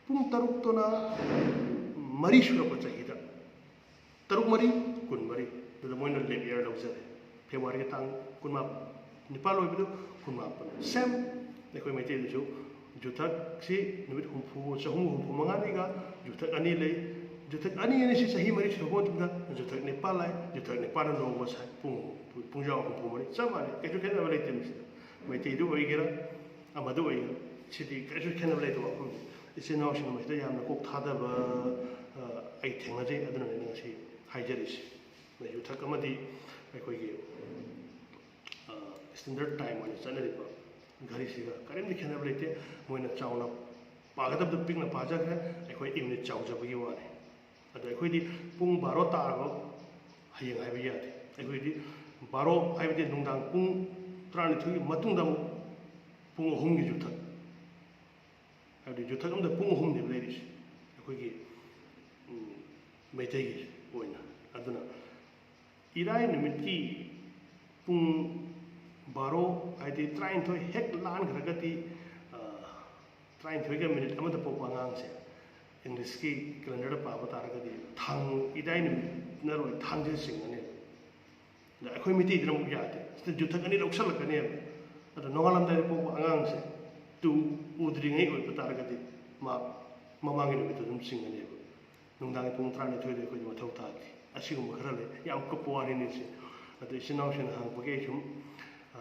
ꯄꯨꯡ ꯇꯔꯨꯛꯇꯨꯅ ꯃꯔꯤ ꯁꯨꯔꯛꯄ ꯆꯍꯤꯗ, ꯇꯔꯨꯛ ꯃꯔꯤ ꯀꯨꯟꯃꯔꯤ, ꯑꯗꯨꯗ ꯃꯣꯏꯅ leap year ꯂꯧꯖꯔꯦ꯫ ꯐꯦꯕ꯭ꯔꯨꯋꯥꯔꯤꯒꯤ ꯇꯥꯡ ꯀꯨꯟꯃꯥꯄꯟ, ꯅꯤꯄꯥꯜ ꯑꯣꯏꯕꯗꯨ ꯀꯨꯟꯃꯥꯄꯟ꯫ Same ꯑꯩꯈꯣꯏ ꯃꯩꯇꯩꯗꯁꯨ ꯌꯨꯊꯛꯁꯤ ꯅꯨꯃꯤꯠ ꯍꯨꯝꯐꯨ, ꯆꯍꯨꯝ ꯍꯨꯝꯐꯨ ꯃꯉꯥꯅꯤꯒ ꯌꯨꯊꯛ ꯑꯅꯤ ꯂꯩ꯫ ꯌꯨꯊꯛ ꯑꯅꯤ ꯑꯅꯤꯁꯤ ꯆꯍꯤ ꯃꯔꯤ ꯁꯨꯔꯛꯄ ꯃꯇꯝꯗ ꯌꯨꯊꯛ ꯅꯤꯄꯥꯜ ꯂꯥꯛꯏ꯫ ꯌꯨꯊꯛ ꯅꯤꯄꯥꯜꯅ ꯅꯣꯡꯃ ꯁꯥꯏ, ꯄꯨꯡ, ꯄꯨꯡꯖꯥ ꯍꯨꯝꯐꯨ ꯃꯔꯤ, ꯆꯞ ꯃꯥꯟꯅꯩ꯫ ꯀꯩꯁꯨ ꯈꯦꯠꯅꯕ ꯂꯩꯇꯦ ꯃꯁꯤꯗ꯫ ꯃꯩꯇꯩꯗ ꯑꯣꯏꯒꯦꯔꯥ, ꯑꯃꯗ ꯑꯣꯏꯒꯦꯔꯥ, ꯁꯤꯗꯤ ꯀꯩꯁꯨ ꯈꯦꯠꯅꯕ ꯂꯩꯇꯕ ꯋꯥꯐꯝꯅꯤ꯫ ꯏꯆꯤꯟ ꯏꯅꯥꯎꯁꯤꯡꯅ ꯃꯁꯤꯗ ꯌꯥꯝꯅ ꯀꯣꯛ ꯊꯥꯗꯕ, ꯑ, ꯑꯩ ꯊꯦꯡꯅꯖꯩ꯫ ꯑꯗꯨꯅꯅꯦ ꯑꯩꯅ ꯉꯁꯤ ꯍꯥꯏꯖꯔꯤꯁꯤ꯫ ꯌꯨꯊꯛ ꯑꯃꯗꯤ ꯑꯩꯈꯣꯏꯒꯤ, ꯑ, standard time ꯑꯣꯏꯅ ꯆꯠꯅꯔꯤꯕ ꯘꯔꯤꯁꯤꯒ ꯀꯔꯤꯝꯇ ꯈꯦꯠꯅꯕ ꯂꯩꯇꯦ꯫ ꯃꯣꯏꯅ ꯆꯥꯎꯅ ꯄꯥꯒꯗꯕꯗꯨ ꯄꯤꯛꯅ ꯄꯥꯖꯈ꯭ꯔꯦ, ꯑꯩꯈꯣꯏ unit ꯆꯥꯎꯖꯕꯒꯤ ꯋꯥꯅꯤ꯫ ꯑꯗꯣ ꯑꯩꯈꯣꯏꯗꯤ ꯄꯨꯡ ꯕꯥꯔꯣ ꯇꯥꯔꯕ ꯍꯌꯦꯡ ꯍꯥꯏꯕ ꯌꯥꯗꯦ꯫ ꯑꯩꯈꯣꯏꯗꯤ ꯕꯥꯔꯣ ꯍꯥꯏꯕꯗꯤ ꯅꯨꯡꯗꯥꯡ ꯄꯨꯡ ꯇꯔꯥꯅꯤꯊꯣꯏꯒꯤ ꯃꯇꯨꯡꯗ ꯑꯃꯨꯛ ꯄꯨꯡ ꯑꯍꯨꯝꯒꯤ ꯌꯨꯊꯛ, ꯍꯥꯏꯕꯗꯤ ꯌꯨꯊꯛ ꯑꯃꯗ ꯄꯨꯡ ꯑꯍꯨꯝꯅꯦꯕ ꯂꯩꯔꯤꯁꯦ ꯑꯩꯈꯣꯏꯒꯤ, ꯎꯝ, ꯃꯩꯇꯩꯒꯤ ꯑꯣꯏꯅ꯫ ꯑꯗꯨꯅ ꯏꯔꯥꯏ ꯅꯨꯃꯤꯠꯀꯤ ꯄꯨꯡ ꯕꯥꯔꯣ, ꯍꯥꯏꯗꯤ ꯇꯔꯥꯅꯤꯊꯣꯏ ꯍꯦꯛ ꯂꯥꯟꯈ꯭ꯔꯒꯗꯤ, ꯑ, ꯇꯔꯥꯅꯤꯊꯣꯏꯒ minute ꯑꯃꯗ ꯄꯣꯛꯄ ꯑꯉꯥꯡꯁꯦ Englishꯀꯤ calendarꯗ ꯄꯥꯕ ꯇꯥꯔꯒꯗꯤ ꯊꯥꯡ, ꯏꯔꯥꯏ ꯅꯨꯃꯤꯠꯅꯔꯣꯏ, ꯊꯥꯡꯖ ꯆꯤꯡꯉꯅꯦꯕ꯫ ꯑꯗ ꯑꯩꯈꯣꯏ ꯃꯩꯇꯩꯗꯅ ꯑꯃꯨꯛ ꯌꯥꯗꯦ꯫ ꯁꯤꯗ ꯌꯨꯊꯛ ꯑꯅꯤ ꯂꯧꯁꯜꯂꯛꯀꯅꯦꯕ꯫ ꯑꯗꯣ ꯅꯣꯡꯉꯥꯜꯂꯝꯗꯥꯏꯗ ꯄꯣꯛꯄ ꯑꯉꯥꯡꯁꯦ ꯇꯨ ꯎꯗ꯭ꯔꯤꯉꯩ ꯑꯣꯏꯕ ꯇꯥꯔꯒꯗꯤ ꯃꯥ ꯃꯃꯥꯡꯒꯤ ꯅꯨꯃꯤꯠꯇꯨ ꯑꯗꯨꯝ ꯆꯤꯡꯒꯅꯦꯕ꯫ ꯅꯨꯡꯗꯥꯡꯒꯤ ꯄꯨꯡ ꯇꯔꯥꯅꯤꯊꯣꯏꯗ ꯑꯩꯈꯣꯏꯗꯤ ꯃꯊꯧ ꯇꯥꯗꯦ꯫ ꯑꯁꯤꯒꯨꯝꯕ ꯈꯔ ꯂꯩ꯫ ꯌꯥꯝ ꯀꯨꯞꯄ ꯋꯥꯔꯤꯅꯤ ꯁꯤ꯫ ꯑꯗꯣ ꯏꯆꯤꯟ ꯏꯅꯥꯎꯁꯤꯡꯅ ꯍꯪꯉꯛꯄꯒꯤ ꯑꯩ ꯁꯨꯝ, ꯑ,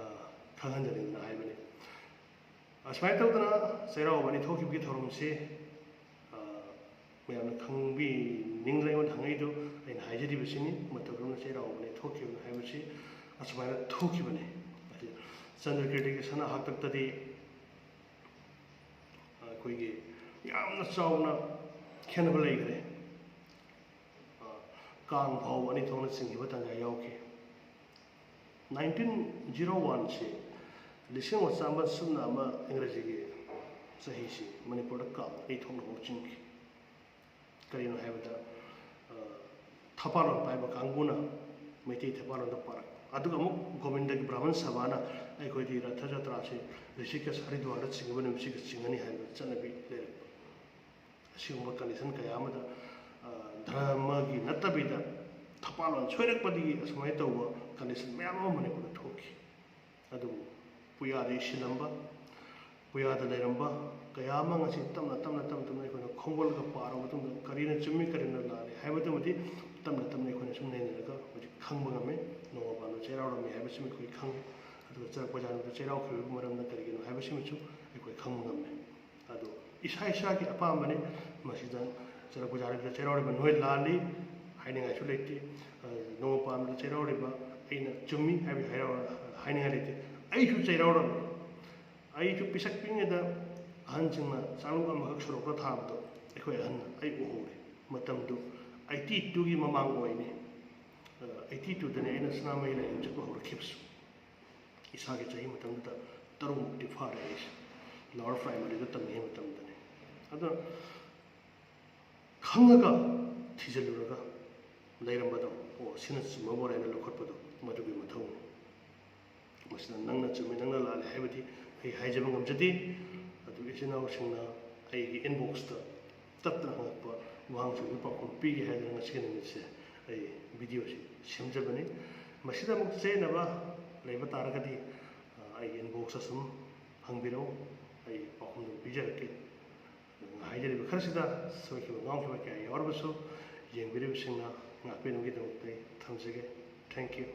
ꯈꯪꯍꯟꯖꯅꯤꯡꯗꯅ ꯍꯥꯏꯕꯅꯤ꯫ ꯑꯁꯨꯃꯥꯏꯅ ꯇꯧꯗꯅ ꯆꯩꯔꯥꯎꯕ ꯑꯅꯤ ꯊꯣꯛꯈꯤꯕꯒꯤ ꯊꯧꯔꯝꯁꯤ, ꯑ, ꯃꯌꯥꯝꯅ ꯈꯪꯕꯤꯅꯤꯡꯗꯅ ꯑꯩꯉꯣꯟꯗ ꯍꯪꯉꯛꯏꯗꯨ ꯑꯩꯅ ꯍꯥꯏꯖꯔꯤꯕꯁꯤꯅꯤ꯫ ꯃꯇꯧ ꯀꯔꯝꯅ ꯆꯩꯔꯥꯎꯕ ꯑꯅꯤ ꯊꯣꯛꯈꯤꯕꯅꯣ ꯍꯥꯏꯕꯁꯤ ꯑꯁꯨꯃꯥꯏꯅ ꯊꯣꯛꯈꯤꯕꯅꯤ꯫ ꯑꯁꯤ ꯆꯟꯗ꯭ꯔꯀꯤꯔꯇꯤꯒꯤ ꯁꯅꯥ ꯍꯥꯛꯇꯛꯇꯗꯤ ꯑꯩꯈꯣꯏꯒꯤ ꯌꯥꯝꯅ ꯆꯥꯎꯅ ꯈꯦꯠꯅꯕ ꯂꯩꯈ꯭ꯔꯦ꯫ ꯑ, ꯀꯥꯡ ꯐꯥꯎꯕ ꯑꯅꯤ ꯊꯣꯛꯅ ꯆꯤꯡꯈꯤꯕ ꯇꯥꯟꯖꯥ ꯌꯥꯎꯈꯤ꯫ ꯅꯥꯏꯟꯇꯤꯟ ꯖꯤꯔꯣ ꯋꯥꯟꯁꯤ, ꯂꯤꯁꯤꯡ ꯑꯃ ꯆꯥꯝꯃ ꯁꯨꯞꯅ ꯑꯃ ꯏꯪꯒ꯭ꯔꯥꯖꯤꯒꯤ ꯆꯍꯤꯁꯤ, ꯃꯅꯤꯄꯨꯔꯗ ꯀꯥꯡ ꯑꯅꯤ ꯊꯣꯛꯅ ꯑꯃꯨꯛ ꯆꯤꯡꯈꯤ꯫ ꯀꯔꯤꯅꯣ ꯍꯥꯏꯕꯗ, ꯑ, ꯊꯄꯥꯂꯣꯟ ꯄꯥꯏꯕ ꯀꯥꯡꯕꯨꯅ ꯃꯩꯇꯩ ꯊꯄꯥꯂꯣꯟꯗ ꯄꯥꯔꯛꯄ, ꯑꯗꯨꯒ ꯑꯃꯨꯛ ꯒꯣꯕꯤꯟꯗꯒꯤ ꯕ꯭ꯔꯥꯍꯃꯟ ꯁꯚꯥꯅ ꯑꯩꯈꯣꯏꯗꯤ ꯔꯊ ꯖꯇ꯭ꯔꯥꯁꯤ ꯔꯤꯁꯤꯀꯦꯁ ꯍꯔꯤꯗ꯭ꯋꯥꯔꯗ ꯆꯤꯡꯉꯤꯕ ꯅꯨꯃꯤꯠꯁꯤꯒ ꯆꯤꯡꯒꯅꯤ ꯍꯥꯏꯕ ꯆꯠꯅꯕꯤ ꯂꯩꯔꯛꯄ꯫ ꯑꯁꯤꯒꯨꯝꯕ ꯀꯟꯗꯤꯁꯟ ꯀꯌꯥ ꯑꯃꯗ, ꯑ, ꯙꯔꯃꯒꯤ ꯅꯠꯇꯕꯤꯗ ꯊꯄꯥꯂꯣꯟ ꯁꯣꯏꯔꯛꯄꯗꯒꯤ ꯑꯁꯨꯃꯥꯏꯅ ꯇꯧꯕ ꯀꯟꯗꯤꯁꯟ ꯃꯌꯥꯝ ꯑꯃ ꯃꯅꯤꯄꯨꯔꯗ ꯊꯣꯛꯈꯤ꯫ ꯑꯗꯨꯕꯨ ꯄꯨꯌꯥꯗ ꯏꯁꯤꯜꯂꯝꯕ, ꯄꯨꯌꯥꯗ ꯂꯩꯔꯝꯕ ꯀꯌꯥ ꯑꯃ ꯉꯁꯤ ꯇꯞꯅ, ꯇꯞꯅ, ꯇꯞꯅ, ꯇꯞꯅ ꯑꯩꯈꯣꯏꯅ ꯈꯣꯝꯒꯠꯂꯒ ꯄꯥꯔꯕ ꯃꯇꯨꯡꯗ ꯀꯔꯤꯅ ꯆꯨꯝꯃꯤ, ꯀꯔꯤꯅ ꯂꯥꯜꯂꯤ ꯍꯥꯏꯕꯗꯨꯃꯗꯤ ꯇꯞꯅ, ꯇꯞꯅ ꯑꯩꯈꯣꯏꯅ ꯁꯨꯝ ꯅꯩꯅꯔꯒ ꯍꯧꯖꯤꯛ ꯈꯪꯕ ꯉꯝꯃꯦ꯫ ꯅꯣꯡꯃ ꯄꯥꯟꯕ ꯆꯩꯔꯥꯎꯔꯝꯃꯤ ꯍꯥꯏꯕꯁꯤꯃ ꯑꯩꯈꯣꯏ ꯈꯪꯉꯦ꯫ ꯑꯗꯨꯒ ꯆꯔꯛꯄ ꯖꯥꯅꯨꯗ ꯆꯩꯔꯥꯎꯈꯤꯕꯒꯤ ꯃꯔꯝꯅ ꯀꯔꯤꯒꯤꯅꯣ ꯍꯥꯏꯕꯁꯤꯃꯁꯨ ꯑꯩꯈꯣꯏ ꯈꯪꯕ ꯉꯝꯃꯦ꯫ ꯑꯗꯣ ꯏꯁꯥ ꯏꯁꯥꯒꯤ ꯑꯄꯥꯝꯕꯅꯤ꯫ ꯃꯁꯤꯗ ꯆꯔꯛꯄ ꯖꯥꯅꯨꯗ ꯆꯩꯔꯥꯎꯔꯤꯕ ꯅꯣꯏ ꯂꯥꯜꯂꯤ ꯍꯥꯏꯅꯤꯡꯉꯥꯏꯁꯨ ꯂꯩꯇꯦ꯫ ꯑ, ꯅꯣꯡꯃ ꯄꯥꯟꯕꯗ ꯆꯩꯔꯥꯎꯔꯤꯕ ꯑꯩꯅ ꯆꯨꯝꯃꯤ ꯍꯥꯏꯕ ꯍꯥꯏꯔꯥꯎ-, ꯍꯥꯏꯅꯤꯡꯉꯥꯏ ꯂꯩꯇꯦ꯫ ꯑꯩꯁꯨ ꯆꯩꯔꯥꯎꯔꯝꯃꯤ꯫ ꯑꯩꯁꯨ ꯄꯤꯁꯛ ꯄꯤꯛꯉꯩꯗ ꯑꯍꯟꯁꯤꯡꯅ ꯆꯥꯂꯨꯛ ꯑꯃꯈꯛ ꯁꯣꯔꯣꯛꯇ ꯊꯥꯕꯗꯣ ꯑꯩꯈꯣꯏ ꯑꯍꯟꯅ ꯑꯩ ꯎꯍꯧꯔꯦ꯫ ꯃꯇꯝꯗꯨ ꯑꯩꯠꯇꯤ ꯇꯨꯒꯤ ꯃꯃꯥꯡ ꯑꯣꯏꯅꯤ꯫ ꯑ, ꯑꯩꯠꯇꯤ ꯇꯨꯗꯅꯤ ꯑꯩꯅ ꯁꯅꯥꯃꯍꯤ ꯂꯥꯏꯌꯦꯡ ꯆꯠꯄ ꯍꯧꯔꯛꯈꯤꯕꯁꯨ꯫ ꯏꯁꯥꯒꯤ ꯆꯍꯤ ꯃꯇꯝꯗꯨꯗ ꯇꯔꯨꯛꯃꯨꯛꯇꯤ ꯐꯥꯔꯦ ꯑꯩꯁꯦ꯫ ꯂꯋꯔ ꯄ꯭ꯔꯥꯏꯃꯔꯤꯗ ꯇꯝꯃꯤꯉꯩ ꯃꯇꯝꯗꯅꯤ꯫ ꯑꯗꯣ ꯈꯪꯉꯒ ꯊꯤꯖꯤꯜꯂꯨꯔꯒ ꯂꯩꯔꯝꯕꯗꯣ, ꯑꯣ, ꯁꯤꯅ ꯆꯨꯝꯃꯕꯣꯔꯦꯅ ꯂꯧꯈꯠꯄꯗꯣ, ꯃꯗꯨꯒꯤ ꯃꯊꯧꯅꯤ꯫ ꯃꯁꯤꯗ ꯅꯪꯅ ꯆꯨꯝꯃꯤ, ꯅꯪꯅ ꯂꯥꯜꯂꯤ ꯍꯥꯏꯕꯗꯤ ꯑꯩ ꯍꯥꯏꯖꯕ ꯉꯝꯖꯗꯦ꯫ ꯑꯗꯨ ꯏꯆꯤꯟ ꯏꯅꯥꯎꯁꯤꯡꯅ ꯑꯩꯒꯤ ꯏꯟꯕꯣꯛꯁꯇ ꯇꯠꯇꯅ ꯍꯪꯉꯛꯄ ꯋꯥꯍꯪꯁꯤꯡꯗꯨ ꯄꯥꯎꯈꯨꯝ ꯄꯤꯒꯦ ꯍꯥꯏꯗꯨꯅ ꯉꯁꯤꯒꯤ ꯅꯨꯃꯤꯠꯁꯦ ꯑꯩ ꯚꯤꯗꯤꯑꯣꯁꯤ ꯁꯦꯝꯖꯕꯅꯤ꯫ ꯃꯁꯤꯗ ꯑꯃꯨꯛ ꯆꯌꯦꯠꯅꯕ ꯂꯩꯕ ꯇꯥꯔꯒꯗꯤ, ꯑ, ꯑꯩꯒꯤ inbox ꯇ ꯁꯨꯝ ꯍꯪꯕꯤꯔꯛꯎ, ꯑꯩ ꯄꯥꯎꯈꯨꯝ ꯑꯗꯨꯝ ꯄꯤꯖꯔꯛꯀꯦ꯫ ꯑꯗꯨꯒ ꯍꯥꯏꯖꯔꯤꯕ ꯈꯔꯁꯤꯗ ꯁꯣꯏꯈꯤꯕ ꯉꯥꯎꯈꯤꯕ ꯀꯌꯥ ꯌꯥꯎꯔꯕꯁꯨ, ꯌꯦꯡꯕꯤꯔꯤꯕꯁꯤꯡꯅ ꯉꯥꯛꯄꯤꯅꯕꯒꯤꯗꯃꯛꯇ ꯑꯩ ꯊꯝꯖꯒꯦ꯫ Thank you꯫